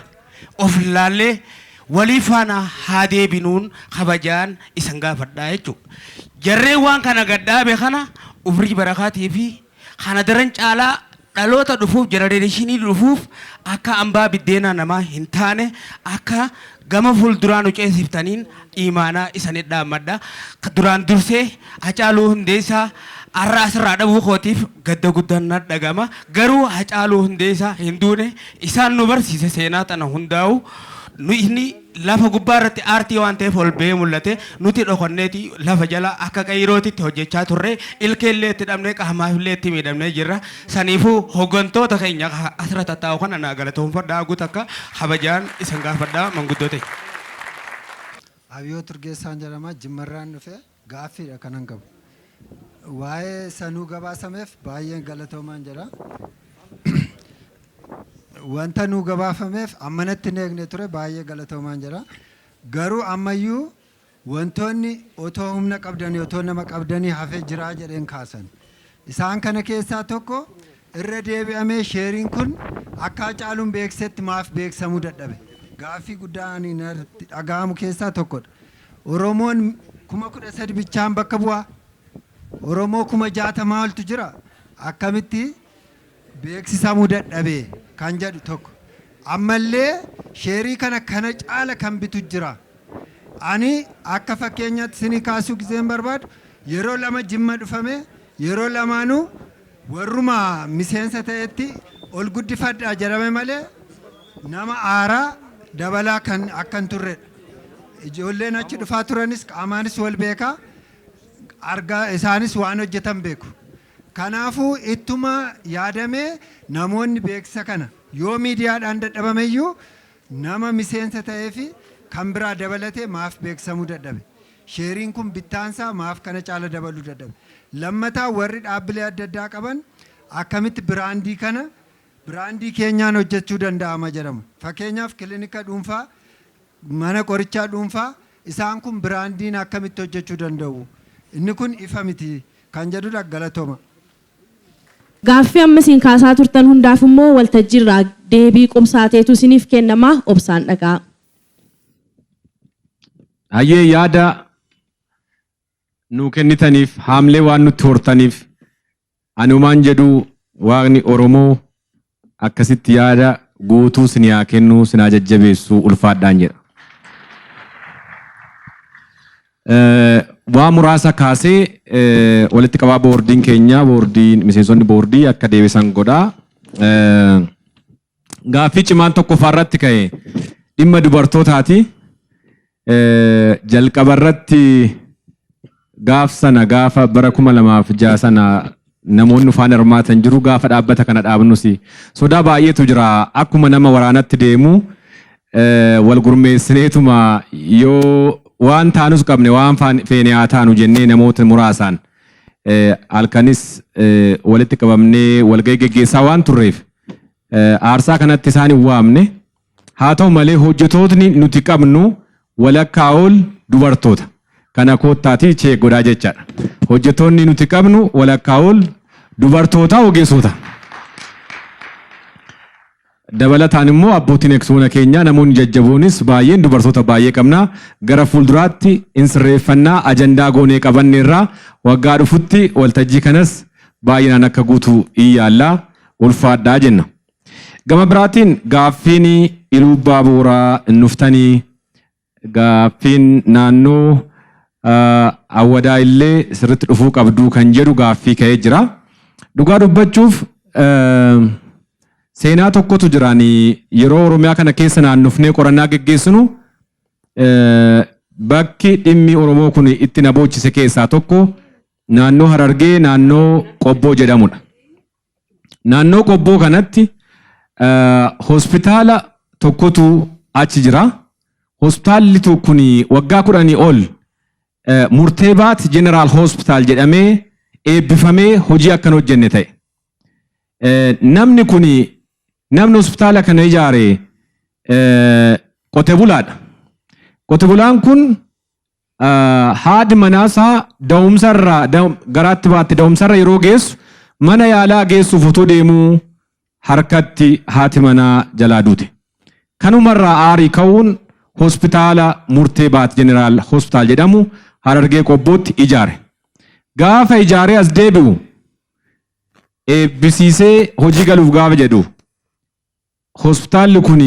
Of ilaallee walii faana haa deebinuun kabajaan isan gaafadhaa jechuudha. Jarreen waan kana gadhaabe kana umrii barakaatii fi kana daran caalaa dhaloota dhufuuf, jenereeshinii dhufuuf, akka hambaa biddeenaa namaa hin taane akka gama fuulduraa nu ceesiftaniin imaanaa isanit dhaammadha. Duraan dursee Hacaaluu Hundeessaa har'a asirraa dhabuu kootiif gadda guddaan na dhagama. Garuu Hacaaluu Hundeessaa hin duune. Isaan nu barsiise seenaa tana hundaa'u. Nu inni lafa gubbaa irratti aartii waan ta'eef ol ba'ee mul'ate, nuti dhokanneeti lafa jala akka qayrootitti hojjechaa turre, ilkeellee itti dhabnee, qaamaafillee itti miidhamnee jirra. Saniifuu hooggantoota keenya asirra tattaa'u kana naa galatoonfadhaa, guutuu akka kabajaan isin gaafadhaa, manguddoota.
Abiyoot Urgeessaan jedhama. Jimmarraan dhufe. Gaaffiidha kanan qabu. Waa'ee sanuu gabaasameef baay'een galatoomaan jedha. Wanta nuu gabaafameef ammanatti hin eegne ture, baay'ee galatoomaan jedha. Garuu ammayyuu wantoonni otoo humna qabdanii, otoo nama qabdanii hafee jiraa jedheen kaasan. Isaan kana keessaa tokko, irra deebi'amee sheeriin kun akka Hacaaluun beeksetti maaf beeksamuu dadhabe? Gaaffii guddaa ani natti dhaga'amu keessaa tokkodha. Oromoon 13,000 bichaan bakka bu'aa. Oromoo 60,000 oltu jira. Akkamitti beeksisamuu dadhabe kan jedhu tokko. Ammallee Sheerii kana kana caala kan bitu jira. Ani akka fakkeenyaatti isinii kaasuu giseen barbaadu, yeroo lama Jimma dhufame, yeroo lamaanuu warruma miseensa ta'etti ol guddifadhaa jedhame malee nama aaraa dabalaa kan akka hin turredha. Ijoolleen achi dhufaa turanis qaamaanis wal beekaa, argaa isaanis waan hojjetan beeku. Kanaafuu ittuma yaadamee namoonni beeksisa kana yoo miidiyaadhaan dadhabameyyuu nama miseensa ta'ee fi kan biraa dabalatee maaf beeksisamuu dadhabe? Sheeriin kun bittaansaa maaf kana caala dabaluu dadhabe? Lammataa, warri dhaabbilee adda addaa qaban akkamitti brandii kana brandii keenyaan hojjechuu danda'ama jedhamu. Fakkeenyaaf, kilinika dhuunfaa, mana qorichaa dhuunfaa, isaan kun brandiin akkamitti hojjechuu danda'u? Inni kun ifa miti kan jedhudha. Galatooma.
Gaaffii amma isin kaasaa turtan hundaaf immoo waltajjiirraa deebii qubsaateetu isiniif kennama, obsaan dhagaa.
Hayyee, yaada nuu kennitaniif, haamlee waan nutti hortaniif, anumaan jedhu Waaqni Oromoo akkasitti yaada guutuu sinii haa kennu, sinaa jajjabeessu, ulfaadhaan jedha. Waa muraasa kaasee walitti qabaa boordiin keenya, boordiin, miseensonni boordii akka deebisan godhaa. Gaaffii cimaan tokkoffaa irratti ka'e dhimma dubartootaati. Jalqaba irratti gaaf sana, gaafa bara 2006 sana, namoonni ufaan hirmaatan jiru. Gaafa dhaabbata kana dhaabnus sodaa baay'eetu jira. Akkuma nama waraanatti deemu wal gurmeessineetuma yoo waan taanus qabne, waan feene haa taanu jennee, namoota muraasaan halkanis walitti qabamnee walgahii geggeessaa waan turreef aarsaa kanatti isaan hin waamne. Haa ta'u malee, hojjetootni nuti qabnu walakkaa ol dubartoota. Kana koottaatii check godhaa jechaadha. Hojjetoonni nuti qabnu walakkaa ol dubartoota, ogeessota. Dabalataan immoo abbootiin eksoona keenyaa, namoonni jajjaboonis baay'een dubartoota baay'ee qabna. Gara fuulduraatti in sirreeffannaa, ajandaa goonee qabanne irraa waggaa dhufutti waltajjii kanas baay'inaan akka guutu in yaallaa, ulfaadhaa jenna. Gama biraatiin gaaffiin Iluubbaa Booraa nuftanii, gaaffiin naannoo Awwadaa illee sirriitti dhufuu qabduu kan jedhu gaaffii ka'ee jira. Dhugaa dubbachuuf, seenaa tokkotu jiraan. Yeroo Oromiyaa kana keessa naannofnee qorannaa geggeessinu, bakki dhimmi Oromoo kun itti na boochise keessaa tokko naannoo Harargee, naannoo Qobboo jedhamudha. Naannoo Qobboo kanatti hospitaala tokkotu achi jira. Hospitaalli kun waggaa 10 ol Murtee Baat General Hospital jedhamee eebbifamee hojii akkan hojjenne ta'e. Namni kun, namni hospitaala kana ijaare, qote bulaadha. Qote bulaan kun haadhi manaasaa da'umsarraa garaatti baatte, da'umsarra yeroo geessu, mana yaalaa geessuuf otoo deemuu harkatti haati manaa jalaa duute. Kanumarraa aarii ka'uun hospitaala Murtee Baat General Hospital jedhamu Harargee Qobbootti ijaare. Gaafa ijaaree as deebi'u, eebbisiisee hojii galuuf gaafa jedhu, hospitaalli kun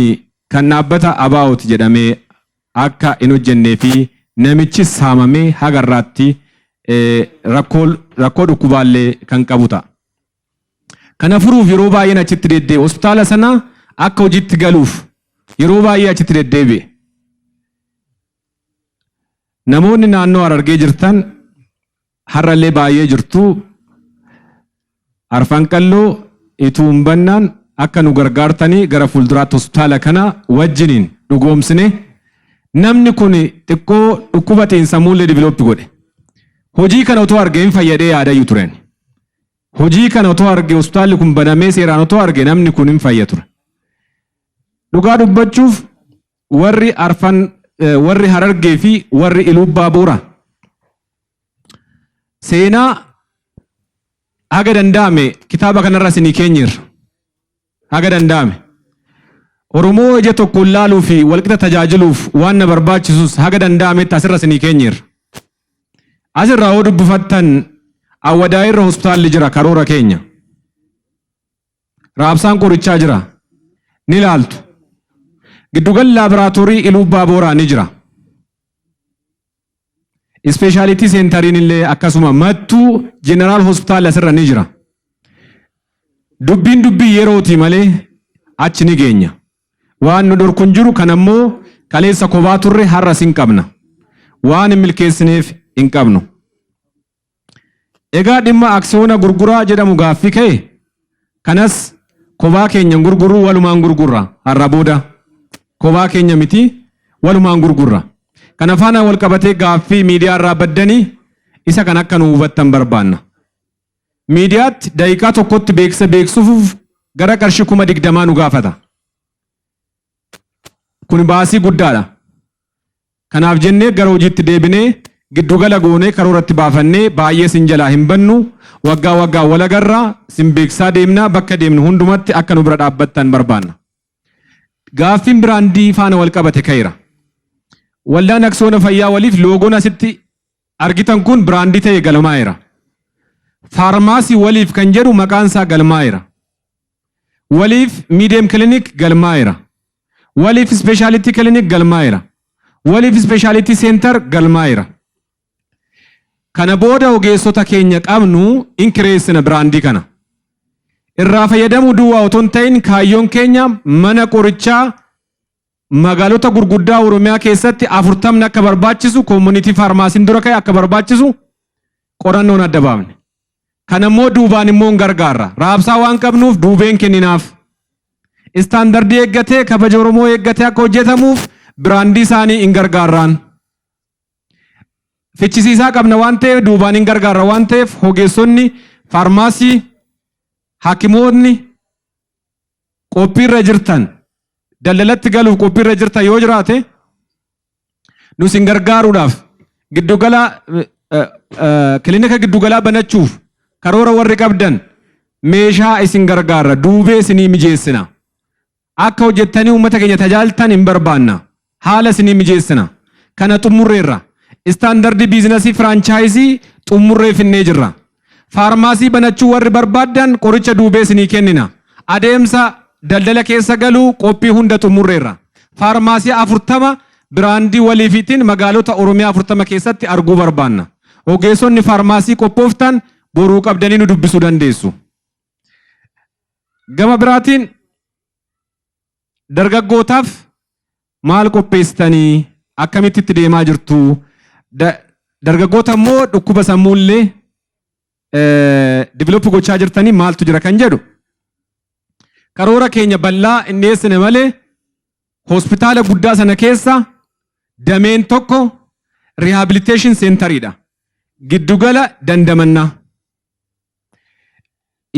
kan dhaabbata ABO'ti jedhamee akka hin hojjennee fi namichis saamamee haga irraatti rakkoo dhukkubaallee kan qabu ta'a. Kana furuuf yeroo baay'een achitti deddeebi'e. Hospitaala sana akka hojiitti galuuf yeroo baay'ee achitti deddeebi'e. Namoonni naannoo Harargee jirtan har'allee baay'ee jirtu. Arfan Qalloo ituu hin bannaan akka nu gargaartanii gara fuulduraatti hospitaala kana wajjiniin dhugoomsine. Namni kun xiqqoo dhukkuba xiinsammuullee develop godhe. Hojii kana otoo argee hin fayyadee yaadayyuu turen. Hojii kana otoo arge, hospitaalli kun banamee seeraan otoo arge, namni kun hin fayya ture. Dhugaa dubbachuuf, warri arfan, warri Harargee fi warri Iluubbaa Boora, seenaa haga danda'ame kitaaba kanarra isinii keenyeerra. Haga danda'ame. Oromoo ija tokkoon laaluu fi walqixa tajaajiluuf waan na barbaachisus haga danda'ametti asirra isinii keenyeerra. Asirraa yoo dubbifattan, Awwadaa irra hospitaalli jira, karoora keenya. Raabsaan qorichaa jira. Ni ilaaltu.
Giddugalli laaboraatoorii Iluu Abbaa Booraa ni jira. Specialty centeriin illee akkasuma Mattuu General Hospital asirra ni jira. Dubbiin dubbii yerooti malee achi ni geenya. Waan nu dhorku hin jiru. Kan ammoo kaleessa kophaa turre, har'as hin qabna. Waan hin milkeessineef hin qabnu. Egaa dhimma aksiyoona gurguraa jedhamu gaaffii ka'e kanas kophaa keenya gurguruu, walumaan gurgurra. Har'a booda kophaa keenya miti, walumaan gurgurra. Kana faana wal qabatee gaaffii miidiyaa irraa baddanii isa kan akka nu hubattan barbaanna. Miidiyaatti daqiiqaa tokkotti beeksisa beeksisuuf gara qarshii 20,000 nu gaafata. Kun baasii guddaadha. Kanaaf jennee gara hojiitti deebinee giddugala goonee karooratti baafannee baay'ee sin jalaa hin bannu. Waggaa waggaa wal agarraa, sin beeksisaa deemnaa, bakka deemnu hundumatti akka nu bira dhaabbattan barbaanna. Gaaffiin brandii faana wal qabate ka'eera. Waldaan Aksiyoona Fayyaa Waliif logoon asitti argitan kun brandii ta'e galmaa'eera. Faarmaasii Waliif kan jedhu maqaan isaa galmaa'eera. Waliif Medium Clinic galmaa'eera. Waliif Specialty Clinic galmaa'eera. Waliif Specialty Center galmaa'eera. Kana booda ogeessota keenya qabnu inkireessina brandii kana. Irraa fayyadamuu duwwaa otoo hin ta'in, kaayyoon keenya mana qorichaa magaalota gurguddaa Oromiyaa keessatti 40ni akka barbaachisu, community pharmacyn dura ka'e akka barbaachisu qorannoon adda baafne. Kana immoo duubaan immoo hin gargaarra. Raabsaa waan qabnuuf duubeen kenninaaf. Standardii eeggatee, kabaja Oromoo eeggatee akka hojjetamuuf brandii isaanii hin gargaarraan. Fichisiisaa qabna waan ta'eef, duubaan hin gargaarra waan ta'eef, ogeessonni faarmaasii, hakimoonni qophiirra jirtan, daldalatti galuuf qophiirra jirtan yoo jiraate, nus hin gargaaruudhaaf giddugala kilinika giddugalaa banachuuf karoora warri qabdan, meeshaa isin gargaarra, duubee isinii mijeessina. Akka hojjettanii uummata keenya tajaajiltan hin barbaanna. Haala isinii mijeessina. Kana xumurreerra. Standardii businessii franchisii xumurree finnee jirra. Faarmaasii banachuu warri barbaaddan, qoricha duubee isinii kennina. Adeemsa daldala keessa galuu qophii hunda xumurreerra. Faarmaasii 40 brandii Waliifiitiin magaalota Oromiyaa 40 keessatti arguu barbaanna. Ogeessonni faarmaasii qophooftan boruu qabdanii nu dubbisuu dandeessu. Gama biraatiin dargaggootaaf maal qopheessitanii, akkamitti itti deemaa jirtu? Dargaggoota immoo dhukkuba sammuullee develop gochaa jirtanii maaltu jira kan jedhu. Karoora keenya bal'aa hin dhiyeessine malee, hospitaala guddaa sana keessa dameen tokko rehabilitation centeriidha. Giddugala dandamannaa.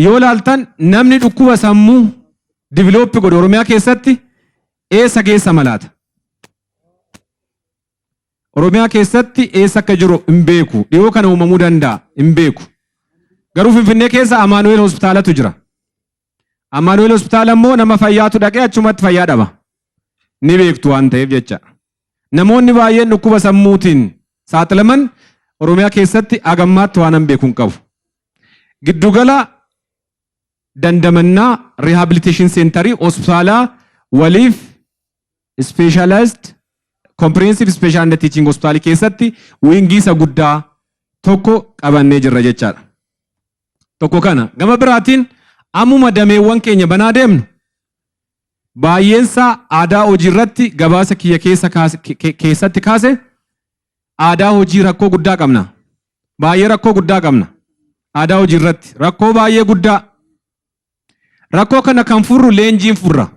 Yoo laaltan, namni dhukkuba sammuu develop godhu Oromiyaa keessatti eessa keessa malaata? Oromiyaa keessatti eessa akka jiru hin beeku. Dhiyoo kana uumamuu danda'a, hin beeku. Garuu Finfinnee keessa Amaanu'eel hospitaalatu jira. Amaanu'eel hospitaala immoo nama fayyaatu dhaqee achumatti fayyaa dhaba. Ni beektu waan ta'eef jecha. Namoonni baay'een dhukkuba sammuutiin saaxilaman Oromiyaa keessatti hagammaatti waan hin beeku hin qabu. Giddugala dandamannaa, rehabilitation centerii, hospitaalaa Waliif Specialized Comprehensive Special Teaching Hospitaalii keessatti wingii isa guddaa tokko qabannee jirra jechaadha. Tokko kana. Gama biraatiin ammuma dameewwan keenya banaa deemnu baay'eensaa aadaa hojii irratti gabaasa kiyya keessa keessatti kaase, aadaa hojii rakkoo guddaa qabna. Baay'ee rakkoo guddaa qabna. Aadaa hojii irratti rakkoo baay'ee guddaa. Rakkoo kana kan furru leenjiin furra.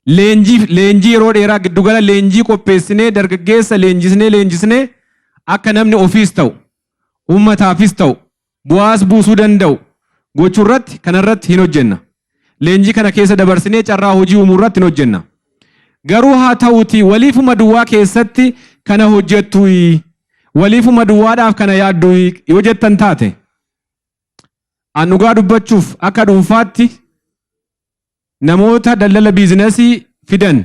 Leenjii yeroo dheeraa, giddugala leenjii qopheessinee, dargaggeessa leenjisnee leenjisnee, akka namni ofiis ta'u uummataafis ta'u bu'aas buusuu danda'u gochuu irratti, kanarratti hin hojjenna. Leenjii kana keessa dabarsinee carraa hojii uumuu irratti hin hojjenna. Garuu haa ta'uutii, Waliifuma duwwaa keessatti kana hojjettu, Waliifuma duwwaadhaaf kana yaaddu yoo jettan taate, an dhugaa dubbachuuf akka dhuunfaatti namoota daldala businessii fidan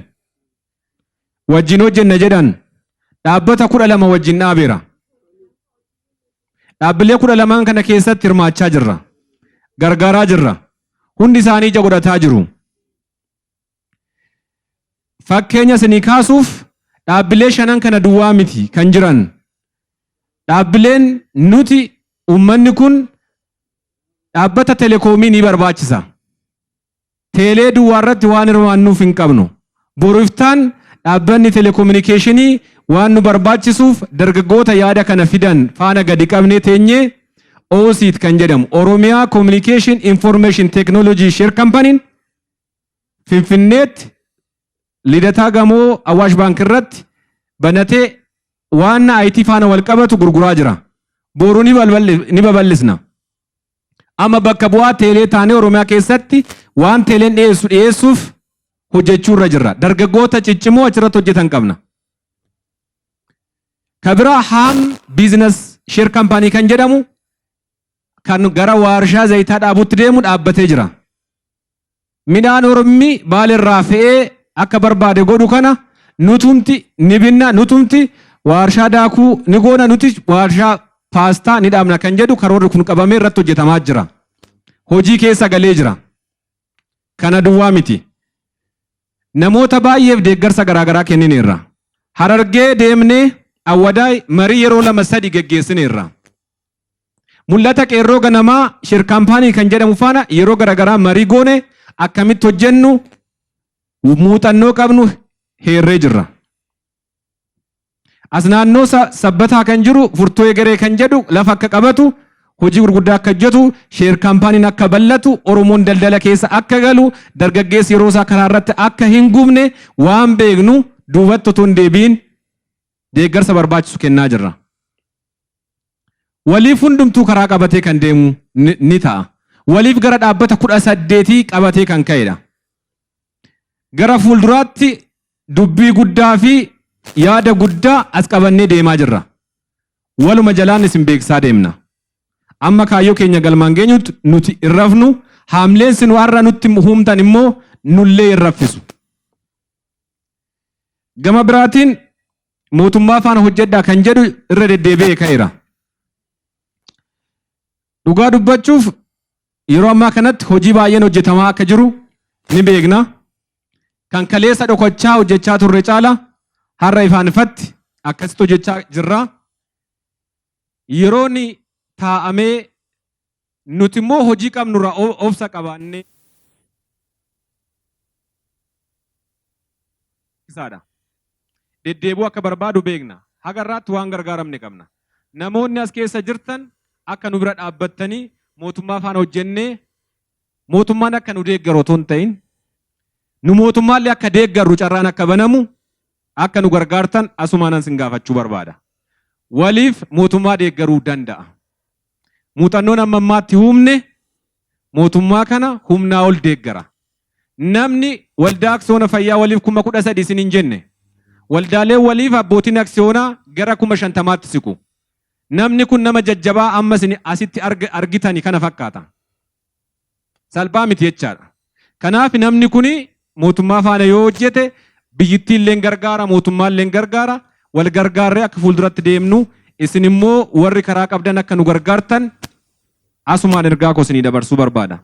wajjin hojjenna jedhan dhaabbata 12 wajjin dhaabeera. Dhaabbilee 12n kana keessatti hirmaachaa jirra. Gargaaraa jirra. Hundi isaanii ija godhataa jiru. Fakkeenya isinii kaasuuf dhaabbilee shanan kana duwwaa miti kan jiran. Dhaabbileen nuti uummanni kun dhaabbata telekoomii ni barbaachisa. Teelee duwwaa irratti waan hirmaannuuf hin qabnu. Boru iftaan dhaabbanni telekominikeeshinii waan nu barbaachisuuf dargaggoota yaada kana fidan faana gadi qabnee teenyee OCIT kan jedhamu Oromiyaa Communication Information Technology Share Company Finfinneetti Lidataa gamoo Awaash Baank irratti banatee waan IT faana wal qabatu gurguraa jira. Boru ni babal'isna. Amma bakka bu'aa teelee taanee Oromiyaa keessatti waan teeleen dhiyeessu dhiyeessuuf hojjechuu irra jirra. Dargaggoota ciccimoo achirratti hojjetan qabna. Kabiraa Haam Business Share Company kan jedhamu kan gara waarshaa zayitaa dhaabutti deemu dhaabbatee jira. Midhaan Oromii Baalirraa fe'ee akka barbaade godhu kana nutumti ni binna, nutumti waarshaa daakuu ni goona, nuti waarshaa paastaa ni dhaabna kan jedhu karoorri kun qabamee irratti hojjetamaa jira. Hojii keessa galee jira. Kana duwwaa miti. Namoota baay'eef deeggarsa garaagaraa kennineerra. Harargee deemnee Awwadaay marii yeroo lama sadi geggeessineerra. Mul'ata Qeerroo Ganamaa Share Company kan jedhamu faana yeroo garaagaraa marii goone akkamitti hojjennu muuxannoo qabnu heerree jirra. As naannoo Sabbataa kan jiru Furtuu Egeree kan jedhu lafa akka qabatu, hojii gurguddaa akka hojjetu, share companyn akka bal'atu, Oromoon daldala keessa akka galu, dargaggeessi yeroo isaa karaa irratti akka hin gubne waan beeknu duubatti otoo hin deebiin deeggarsa barbaachisu kennaa jirra. Waliif hundumtuu karaa qabatee kan deemu ni ta'a. Waliif gara dhaabbata 18 qabatee kan ka'edha. Gara fuulduraatti dubbii guddaa fi yaada guddaa as qabannee deemaa jirra. Waluma jalaan isin beeksisaa deemna. Amma kaayyoo keenya galmaan geenyutti nuti hin rafnu, haamleen sin warra nutti humtan immoo nullee hin raffisu. Gama biraatiin mootummaa faana hojjedhaa kan jedhu irra deddeebi'ee ka'eera. Dhugaa dubbachuuf yeroo ammaa kanatti hojii baay'een hojjetamaa akka jiru ni beekna. Kan kaleessa dhokachaa hojjechaa turre caala har'a ifaan ifatti akkasitti hojjechaa jirra. Yeroon taa'amee nuti immoo hojii qabnurraa obsa qabaannee isaadha. Deddeebi'uu akka barbaadu beekna. Haga irraatti waan gargaaramne qabna. Namoonni as keessa jirtan akka nu bira dhaabbattanii mootummaa faana hojjennee mootummaan akka nu deeggaru otoo hin ta'in nu mootummaallee akka deeggarru carraan akka banamu akka nu gargaartan asumaanan sin gaafachuu barbaada. Waliif mootummaa deeggaruu danda'a. Muuxannoon amma ammaatti humne mootummaa kana humnaa ol deeggara. Namni waldaa aksiyoona fayyaa waliif 13,000 isin hin jenne. Waldaaleen waliif abbootiin aksiyoonaa gara 50,000tti siqu. Namni kun nama jajjabaa amma isin asitti argitani kana fakkaata. Salphaa miti jechaadha. Kanaaf namni kun mootummaa faana yoo hojjete biyyittii illee gargaara, mootummaa illee gargaara. Wal gargaarree akka fuulduratti deemnu isin immoo warri karaa qabdan akka nu gargaartan asumaan ergaa koo isinii dabarsuu barbaada.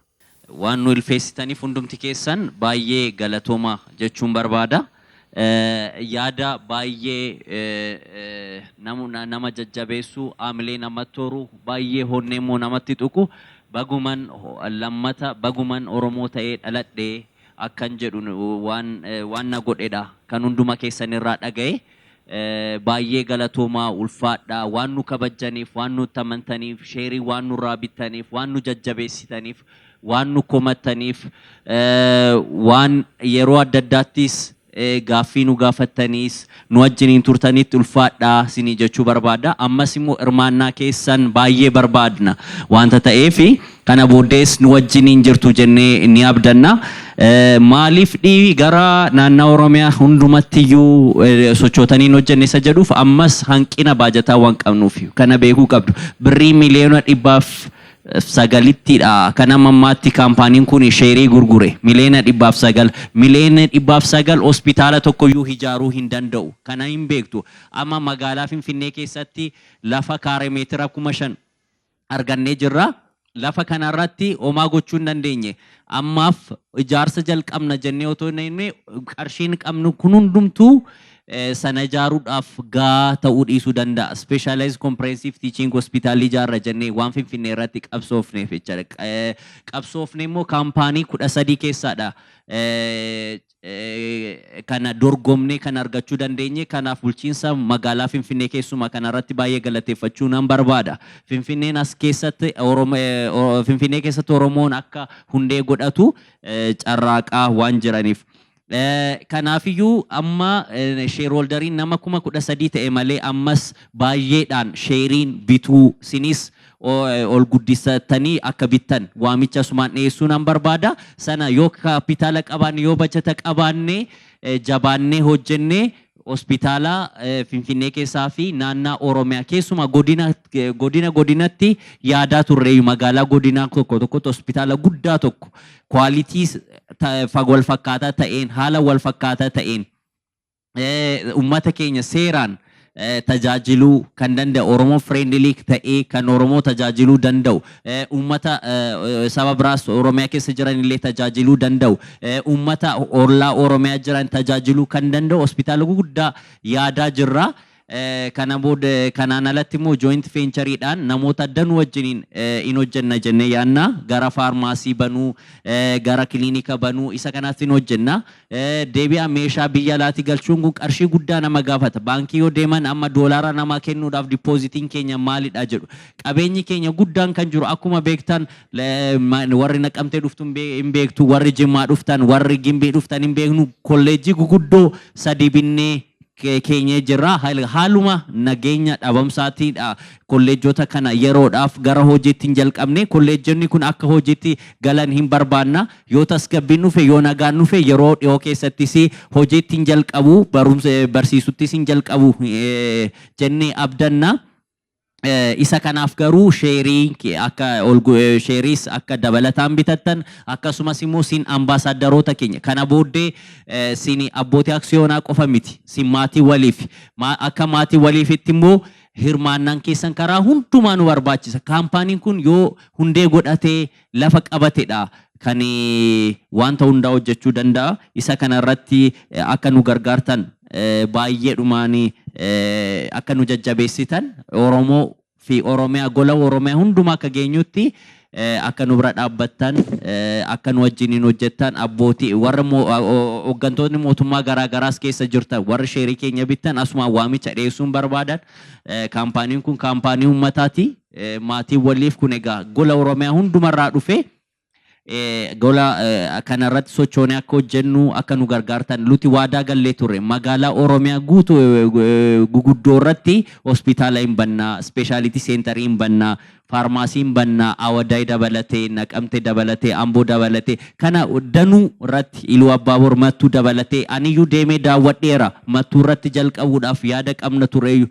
Waan nu ilfeessitaniif hundumti keessan baay'ee galatooma jechuun barbaada. Yaada baay'ee nama jajjabeessu, haamilee namatti horu, baay'ee honnee immoo namatti tuqu, baguman lammata baguman Oromoo ta'ee dhaladhee akkan jedhu waan na godhedha kan hunduma keessan irraa dhaga'e. Baay'ee galatoomaa, ulfaadhaa, waan nu kabajjaniif, waan nutti amantaniif, sheerii waan nurraa bittaniif, waan nu jajjabeessitaniif, waan nu komattaniif, waan yeroo adda addaattis gaaffii nu gaafattaniis nu wajjiniin turtanitti ulfaadhaa isinii jechuu barbaada. Ammas immoo hirmaannaa keessan baay'ee barbaadna wanta ta'eef kana booddees nu wajjiniin jirtu jennee ni abdanna. Maaliif dhii gara naannoo Oromiyaa hundumattiyyuu sochootanii hin hojjenne isa jedhuuf ammas hanqina baajataa waan qabnuuf kana beekuu qabdu. Birrii 109,000ttidha. Kan amma ammaatti kaampaaniin kun sheerii gurgure 109,000, 109,000,000 hospitaala tokkoyyuu ijaaruu hin danda'u. Kana hin beektu. Amma magaalaa Finfinnee keessatti lafa kaaree meetira 5,000 argannee jirra. Lafa kanarratti homaa gochuu hin dandeenye. Ammaaf ijaarsa jalqabna jennee otoo hin jenne, qarshiin qabnu kun hundumtuu sana ijaaruudhaaf gaa ta'uu dhiisuu danda'a. Specialized Comprehensive Teaching Hospital ijaarra jennee waan Finfinnee irratti qabsoofneef jechaadha. Qabsoofne immoo kaampaanii 13 keessaadha. Kana dorgomnee kan argachuu dandeenye. Kanaaf bulchiinsa magaalaa Finfinnee keessumaa kanarratti baay'ee galateeffachuu nan barbaada. Finfinneen as keessatti Finfinnee keessatti Oromoon akka hundee godhatu carraaqaa waan jiraniif. Kanaafiyyuu amma shareholderiin nama 13,000 ta'e malee, ammas baay'eedhaan sheeriin bituu sinis ol guddisatanii akka bittan waamicha asumaan dhiyeessuu nan barbaada. Sana yoo kaapitaala qabaanne, yoo bajata qabaanne, jabaannee hojjennee hospitaala Finfinnee keessaa fi naannaa Oromiyaa, keessumaa godina godina godinatti yaadaa turre, magaalaa godinaa tokko tokkotti hospitaala guddaa tokko quality wal fakkaataa ta'een, haala wal fakkaataa ta'een, uummata keenya seeraan tajaajiluu kan danda'u, Oromoo friendly ta'ee kan Oromoo tajaajiluu danda'u, uummata saba biraas Oromiyaa keessa jiran illee tajaajiluu danda'u, uummata ollaa Oromiyaa jiran tajaajiluu kan danda'u hospitaala guguddaa yaadaa jirra. Kana booda, kanaan alatti immoo joint ventureedhaan namoota danuu wajjiniin in hojjenna jennee yaanna. Gara faarmaasii banuu, gara kiliinika banuu, isa kanaatti in hojjenna. Deebi'aa meeshaa biyya alaatii galchuun kun qarshii guddaa nama gaafata. Baankii yoo deeman amma doolaara namaa kennuudhaaf depositiin keenya maalidha jedhu. Qabeenyi keenya guddaan kan jiru, akkuma beektan, warri Naqamtee dhuftu hin beektu, warri Jimmaa dhuftan, warri Gimbii dhuftan hin beeknu, kolleejjii guguddoo sadi binnee keenyee jirra. Haaluma nageenya dhabamsaatiidha. Kolleejjota kana yeroodhaaf gara hojiitti hin jalqabne. Kolleejjonni kun akka hojiitti galan hin barbaanna. Yoo tasgabbiin dhufe, yoo nagaan dhufe, yeroo dhiyoo keessattis hojiitti hin jalqabu, barumsa barsiisuttis hin jalqabu jennee abdanna. Isa kanaaf garuu sheerii akka ol sheeriis akka dabalataan bitattan, akkasumas immoo sin ambaasaaddaroota keenya kana booddee sin abbootii aksiyoonaa qofa miti, sin maatii waliif. Akka maatii waliifitti immoo hirmaannaan keessan karaa hundumaa nu barbaachisa. Kaampaaniin kun yoo hundee godhatee lafa qabatedha kan wanta hundaa hojjechuu danda'a. Isa kanarratti akka nu gargaartan, baay'eedhumaan akka nu jajjabeessitan, Oromoo fi Oromiyaa, gola Oromiyaa hundumaa akka geenyutti akka nu bira dhaabbattan, akka nu wajjiniin hojjettan, abbootii warra hooggantoonni mootummaa garaa garaas keessa jirtan, warri sheerii keenya bittan, asuma waamicha dhiyeessuun barbaadan. Kaampaaniin kun kaampaanii uummataati. Maatiin waliif kun egaa gola Oromiyaa hundumarraa dhufe gola kanarratti sochoonee akka hojjennu akka nu gargaartan. Nuti waadaa gallee turre, magaalaa Oromiyaa guutuu guguddoo irratti hospitaala hin bannaa, specialty centerii hin bannaa, faarmaasii hin bannaa, Awadaay dabalatee, Naqamte dabalatee, Amboo dabalatee, kana danuu irratti, Iluu Abbaa Mattuu dabalatee. Aniyyuu deemee daawwadheera. Mattuu irratti jalqabuudhaaf yaada qabna tureeyyu,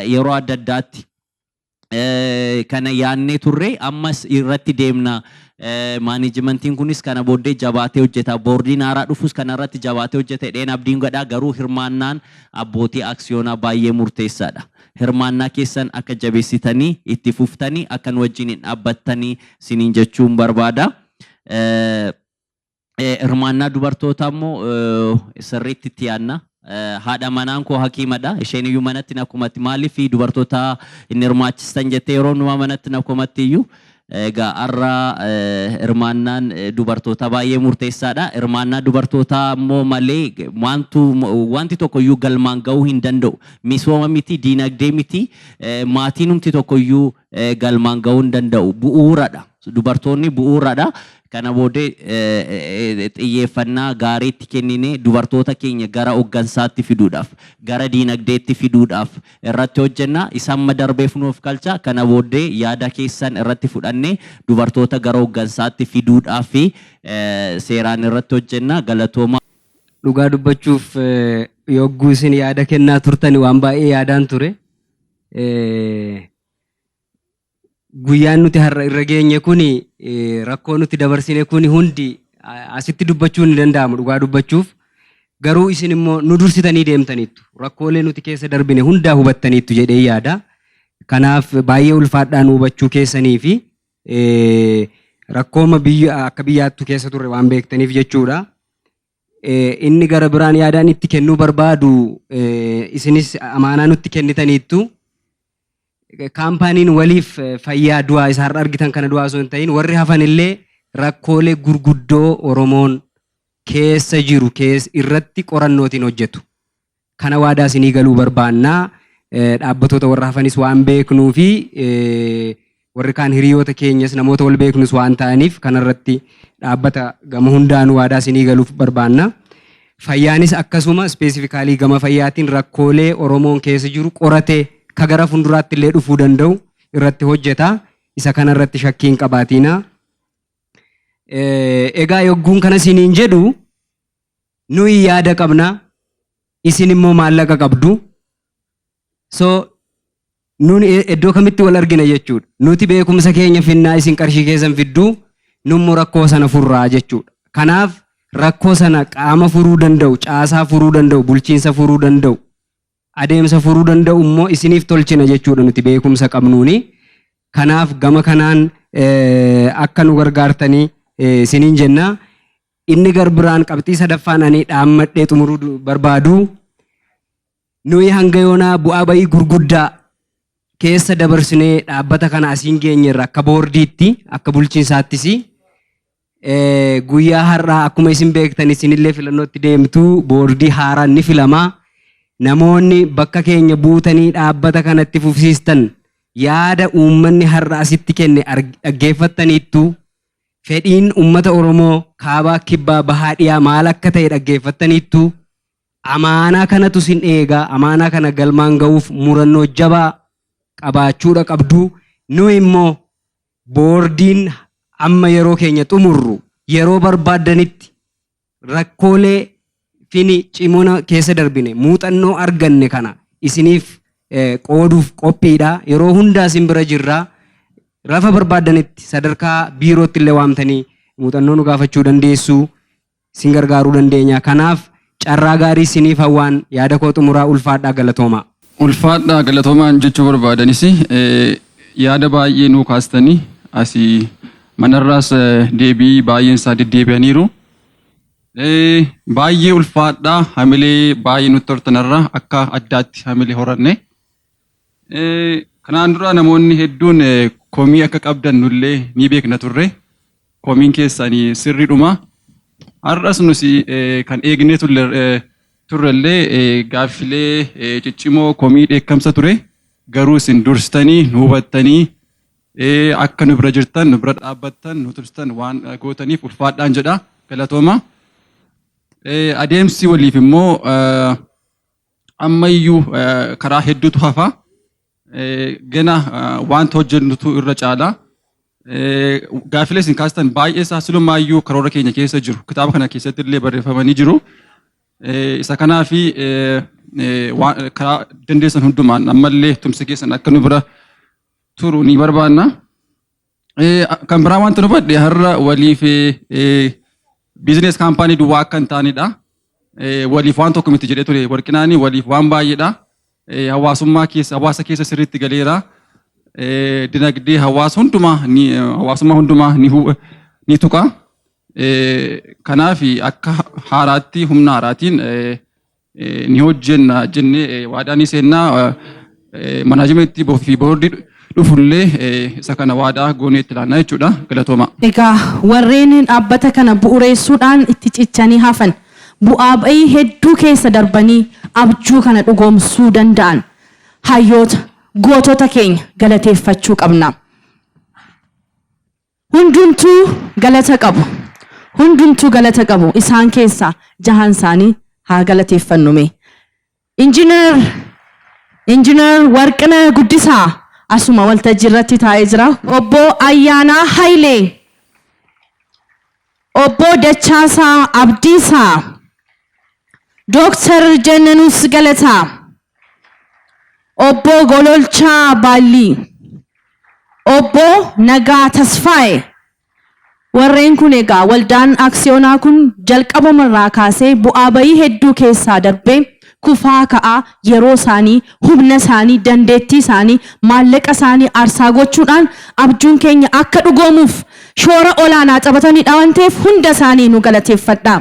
yeroo adda addaatti. Kana yaannee turre, ammas irratti deemna. Maanajimentiin kunis kana booddee jabaatee hojjeta. Boordiin haaraa dhufus kana irratti jabaatee hojjeta jedheen abdiin godha. Garuu hirmaannaan abbootii aksiyoonaa baay'ee murteessaadha. Hirmaannaa keessan akka jabeessitanii itti fuftanii, akka nu wajjin hin dhaabbattanii siniin jechuun barbaada. Hirmaannaa dubartootaa immoo sirriitti itti yaadna. Haadha manaan koo hakiimadha. Isheen iyyuu manatti na komatti. Maaliif dubartoota hin hirmaachistan jettee yeroo hundumaa manatti na komatti iyyuu. Egaa har'a hirmaannaan dubartootaa baay'ee murteessaadha. Hirmaannaa dubartootaa immoo malee wantu wanti tokko iyyuu galmaan gahuu hin danda'u. Misooma miti, diinagdee miti, maatiin humti tokko iyyuu galmaan gahuu hin danda'u. Bu'uuradha. Dubartoonni bu'uuradha. Kana booddee xiyyeeffannaa gaariitti kenninee dubartoota keenya gara hooggansaatti fiduudhaaf, gara diinagdeetti fiduudhaaf irratti hojjenna. Isaan amma darbeef nuuf galcha. Kana booddee yaada keessan irratti fudhannee dubartoota gara hooggansaatti fiduudhaaf seeraan irratti hojjenna. Galatooma.
Dhugaa dubbachuuf, yogguu isin yaada kennaa turtan waan baay'ee yaadaan ture. Guyyaan nuti har'a irra geenye kuni, rakkoo nuti dabarsine kuni hundi asitti dubbachuun ni danda'amu dhugaa dubbachuuf. Garuu isin immoo nu dursitanii deemtaniittu. Rakkoolee nuti keessa darbine hundaa hubattaniittu jedhee yaada. Kanaaf baay'ee ulfaadhaan hubachuu keessanii fi Rakkooma biyya akka biyyaattu keessa turre waan beektaniif jechuudha. Inni gara biraan yaadaan itti kennuu barbaadu, isinis amaanaa nutti kennitaniittu. Kaampaaniin Waliif Fayyaa du'aa isa har'a argitan kana du'aa osoo hin ta'in, warri hafan illee rakkoolee gurguddoo Oromoon keessa jiru irratti qorannootiin hojjetu. Kana waadaa isinii galuu barbaannaa. Dhaabbatoota warra hafanis waan beeknuu fi warri kaan hiriyoota keenyas, namoota wal beeknus waan ta'aniif, kanarratti dhaabbata gama hundaanuu waadaa isinii galuuf barbaanna. Fayyaanis akkasuma, specifically gama fayyaatiin rakkoolee Oromoon keessa jiru qoratee ka gara fuulduraatti illee dhufuu danda'u irratti hojjeta. Isa kanarratti shakkii hin qabaatiina. Egaa yogguun kana isiniin jedhu, nuyi yaada qabna, isin immoo maallaqa qabdu. So nuni iddoo kamitti wal argina jechuudha. Nuti beekumsa keenya finnaa, isin qarshii keessan fidduu, nummoo rakkoo sana furraa jechuudha. Kanaaf rakkoo sana qaama furuu danda'u, caasaa furuu danda'u, bulchiinsa furuu danda'u, adeemsa furuu danda'u immoo isiniif tolchina jechuudha nuti beekumsa qabnuuni. Kanaaf gama kanaan akka nu gargaartanii isiniin jenna. Inni gar biraan qabxii sadaffaan ani dhaammadhee xumuruu barbaadu, nuyi hanga yoonaa bu'aa bayii gurguddaa keessa dabarsinee dhaabbata kana asiin geenyerra, akka boordiitti, akka bulchiinsaattis. Guyyaa har'aa akkuma isin beektan, isinillee filannootti deemtu, boordii haaraan ni filamaa. Namoonni bakka keenya buutanii dhaabbata kanatti fufsiistan, yaada uummanni har'a asitti kenne dhaggeeffattaniittu, fedhiin uummata Oromoo kaabaa, kibbaa, bahaa, dhiyaa maal akka ta'e dhaggeeffattaniittu. Amaanaa kanatu sin eegaa. Amaanaa kana galmaan ga'uuf murannoo jabaa qabaachuudha qabdu. Nu immoo boordiin amma yeroo keenya xumurru, yeroo barbaaddanitti rakkoolee fini cimona keessa darbine, muuxannoo arganne kana isiniif qooduuf qophiidha. Yeroo hundaa isin bira jirra. Lafa barbaaddanitti sadarkaa biirootti illee waamtanii muuxannoo nu gaafachuu dandeessu, isin gargaaruu dandeenya. Kanaaf carraa gaarii isiniif hawwaan yaada koo xumuraa. Ulfaadhaa, galatoomaa.
Ulfaadhaa, galatoomaan jechuu barbaadanis, yaada baay'ee nuu kaastanii, asii manarraas deebii baay'een isaa deddeebi'aniiru. Baay'ee ulfaadhaa, hamilee baay'ee nutti hortanarra akka addaatti hamilee horanne. Kanaan dura namoonni hedduun komii akka qabdan nullee ni beekna turre. Komiin keessanii sirriidhuma. Har'as nusi kan eegnee turrellee gaaffilee ciccimoo, komii dheekkamsa ture. Garuu isin dursitanii nu hubattanii, akka nu bira jirtan, nu bira dhaabbattan, nu tursitan waan gootaniif ulfaadhaan jedha, galatooma. Adeemsi Waliif immoo ammayyuu karaa hedduutu hafa. Gana wanta hojjennutu irra caala. Gaaffilee isin kaastan baay'ee isaa silumaayyuu karoora keenya keessa jiru. Kitaaba kana keessatti illee barreeffamanii jiru. Isa kanaafi karaa dandeessan hundumaan ammallee tumsi keessan akka nu bira turu ni barbaanna. Kan biraa wanta nu hubadhe, har'a Waliif business company duwwaa akka hin taanedha. Waliif waan tokko miti jedhee ture Warqinaani, Waliif waan baay'eedha. Hawaasummaa keessa, hawaasa keessa sirriitti galeera. Dinagdee hawaasa hundumaa ni hawaasummaa hundumaa ni tuqa. Kanaaf akka haaraatti, humna haaraatiin ni hojjenna jennee waadaa ni seennaa. Manaajimentii fi boordii dhufullee isa kana waadaa goonee itti ilaannaa jechuudha. Galatooma.
Egaa warreen dhaabbata kana bu'uureessuudhaan itti cichanii hafan, bu'aa ba'ii hedduu keessa darbanii abjuu kana dhugoomsuu danda'an, hayyoota gootota keenya galateeffachuu qabna. Hundumtuu galata qabu. Hundumtuu galata qabu. Isaan keessaa jahan isaanii haa galateeffannume. Injiinar Warqina Guddisaa asuma waltajjii irratti taa'ee jira. Obbo Ayyaanaa Hayilee, Obbo Dachaasaa Abdiisaa, Dooktar Jennanus Galataa, Obbo Gololchaa Baallii, Obbo Nagaa Tasfaa'e. Warreen kun egaa waldaan aksiyoonaa kun jalqabumarraa kaasee bu'aa bayii hedduu keessaa darbee Kufaa ka'aa yeroo isaanii, humna isaanii, dandeettii isaanii, maallaqa isaanii aarsaa gochuudhaan abjuun keenya akka dhugoomuuf shoora olaanaa taphatanidha waan ta'eef hunda isaanii nu galateeffadha.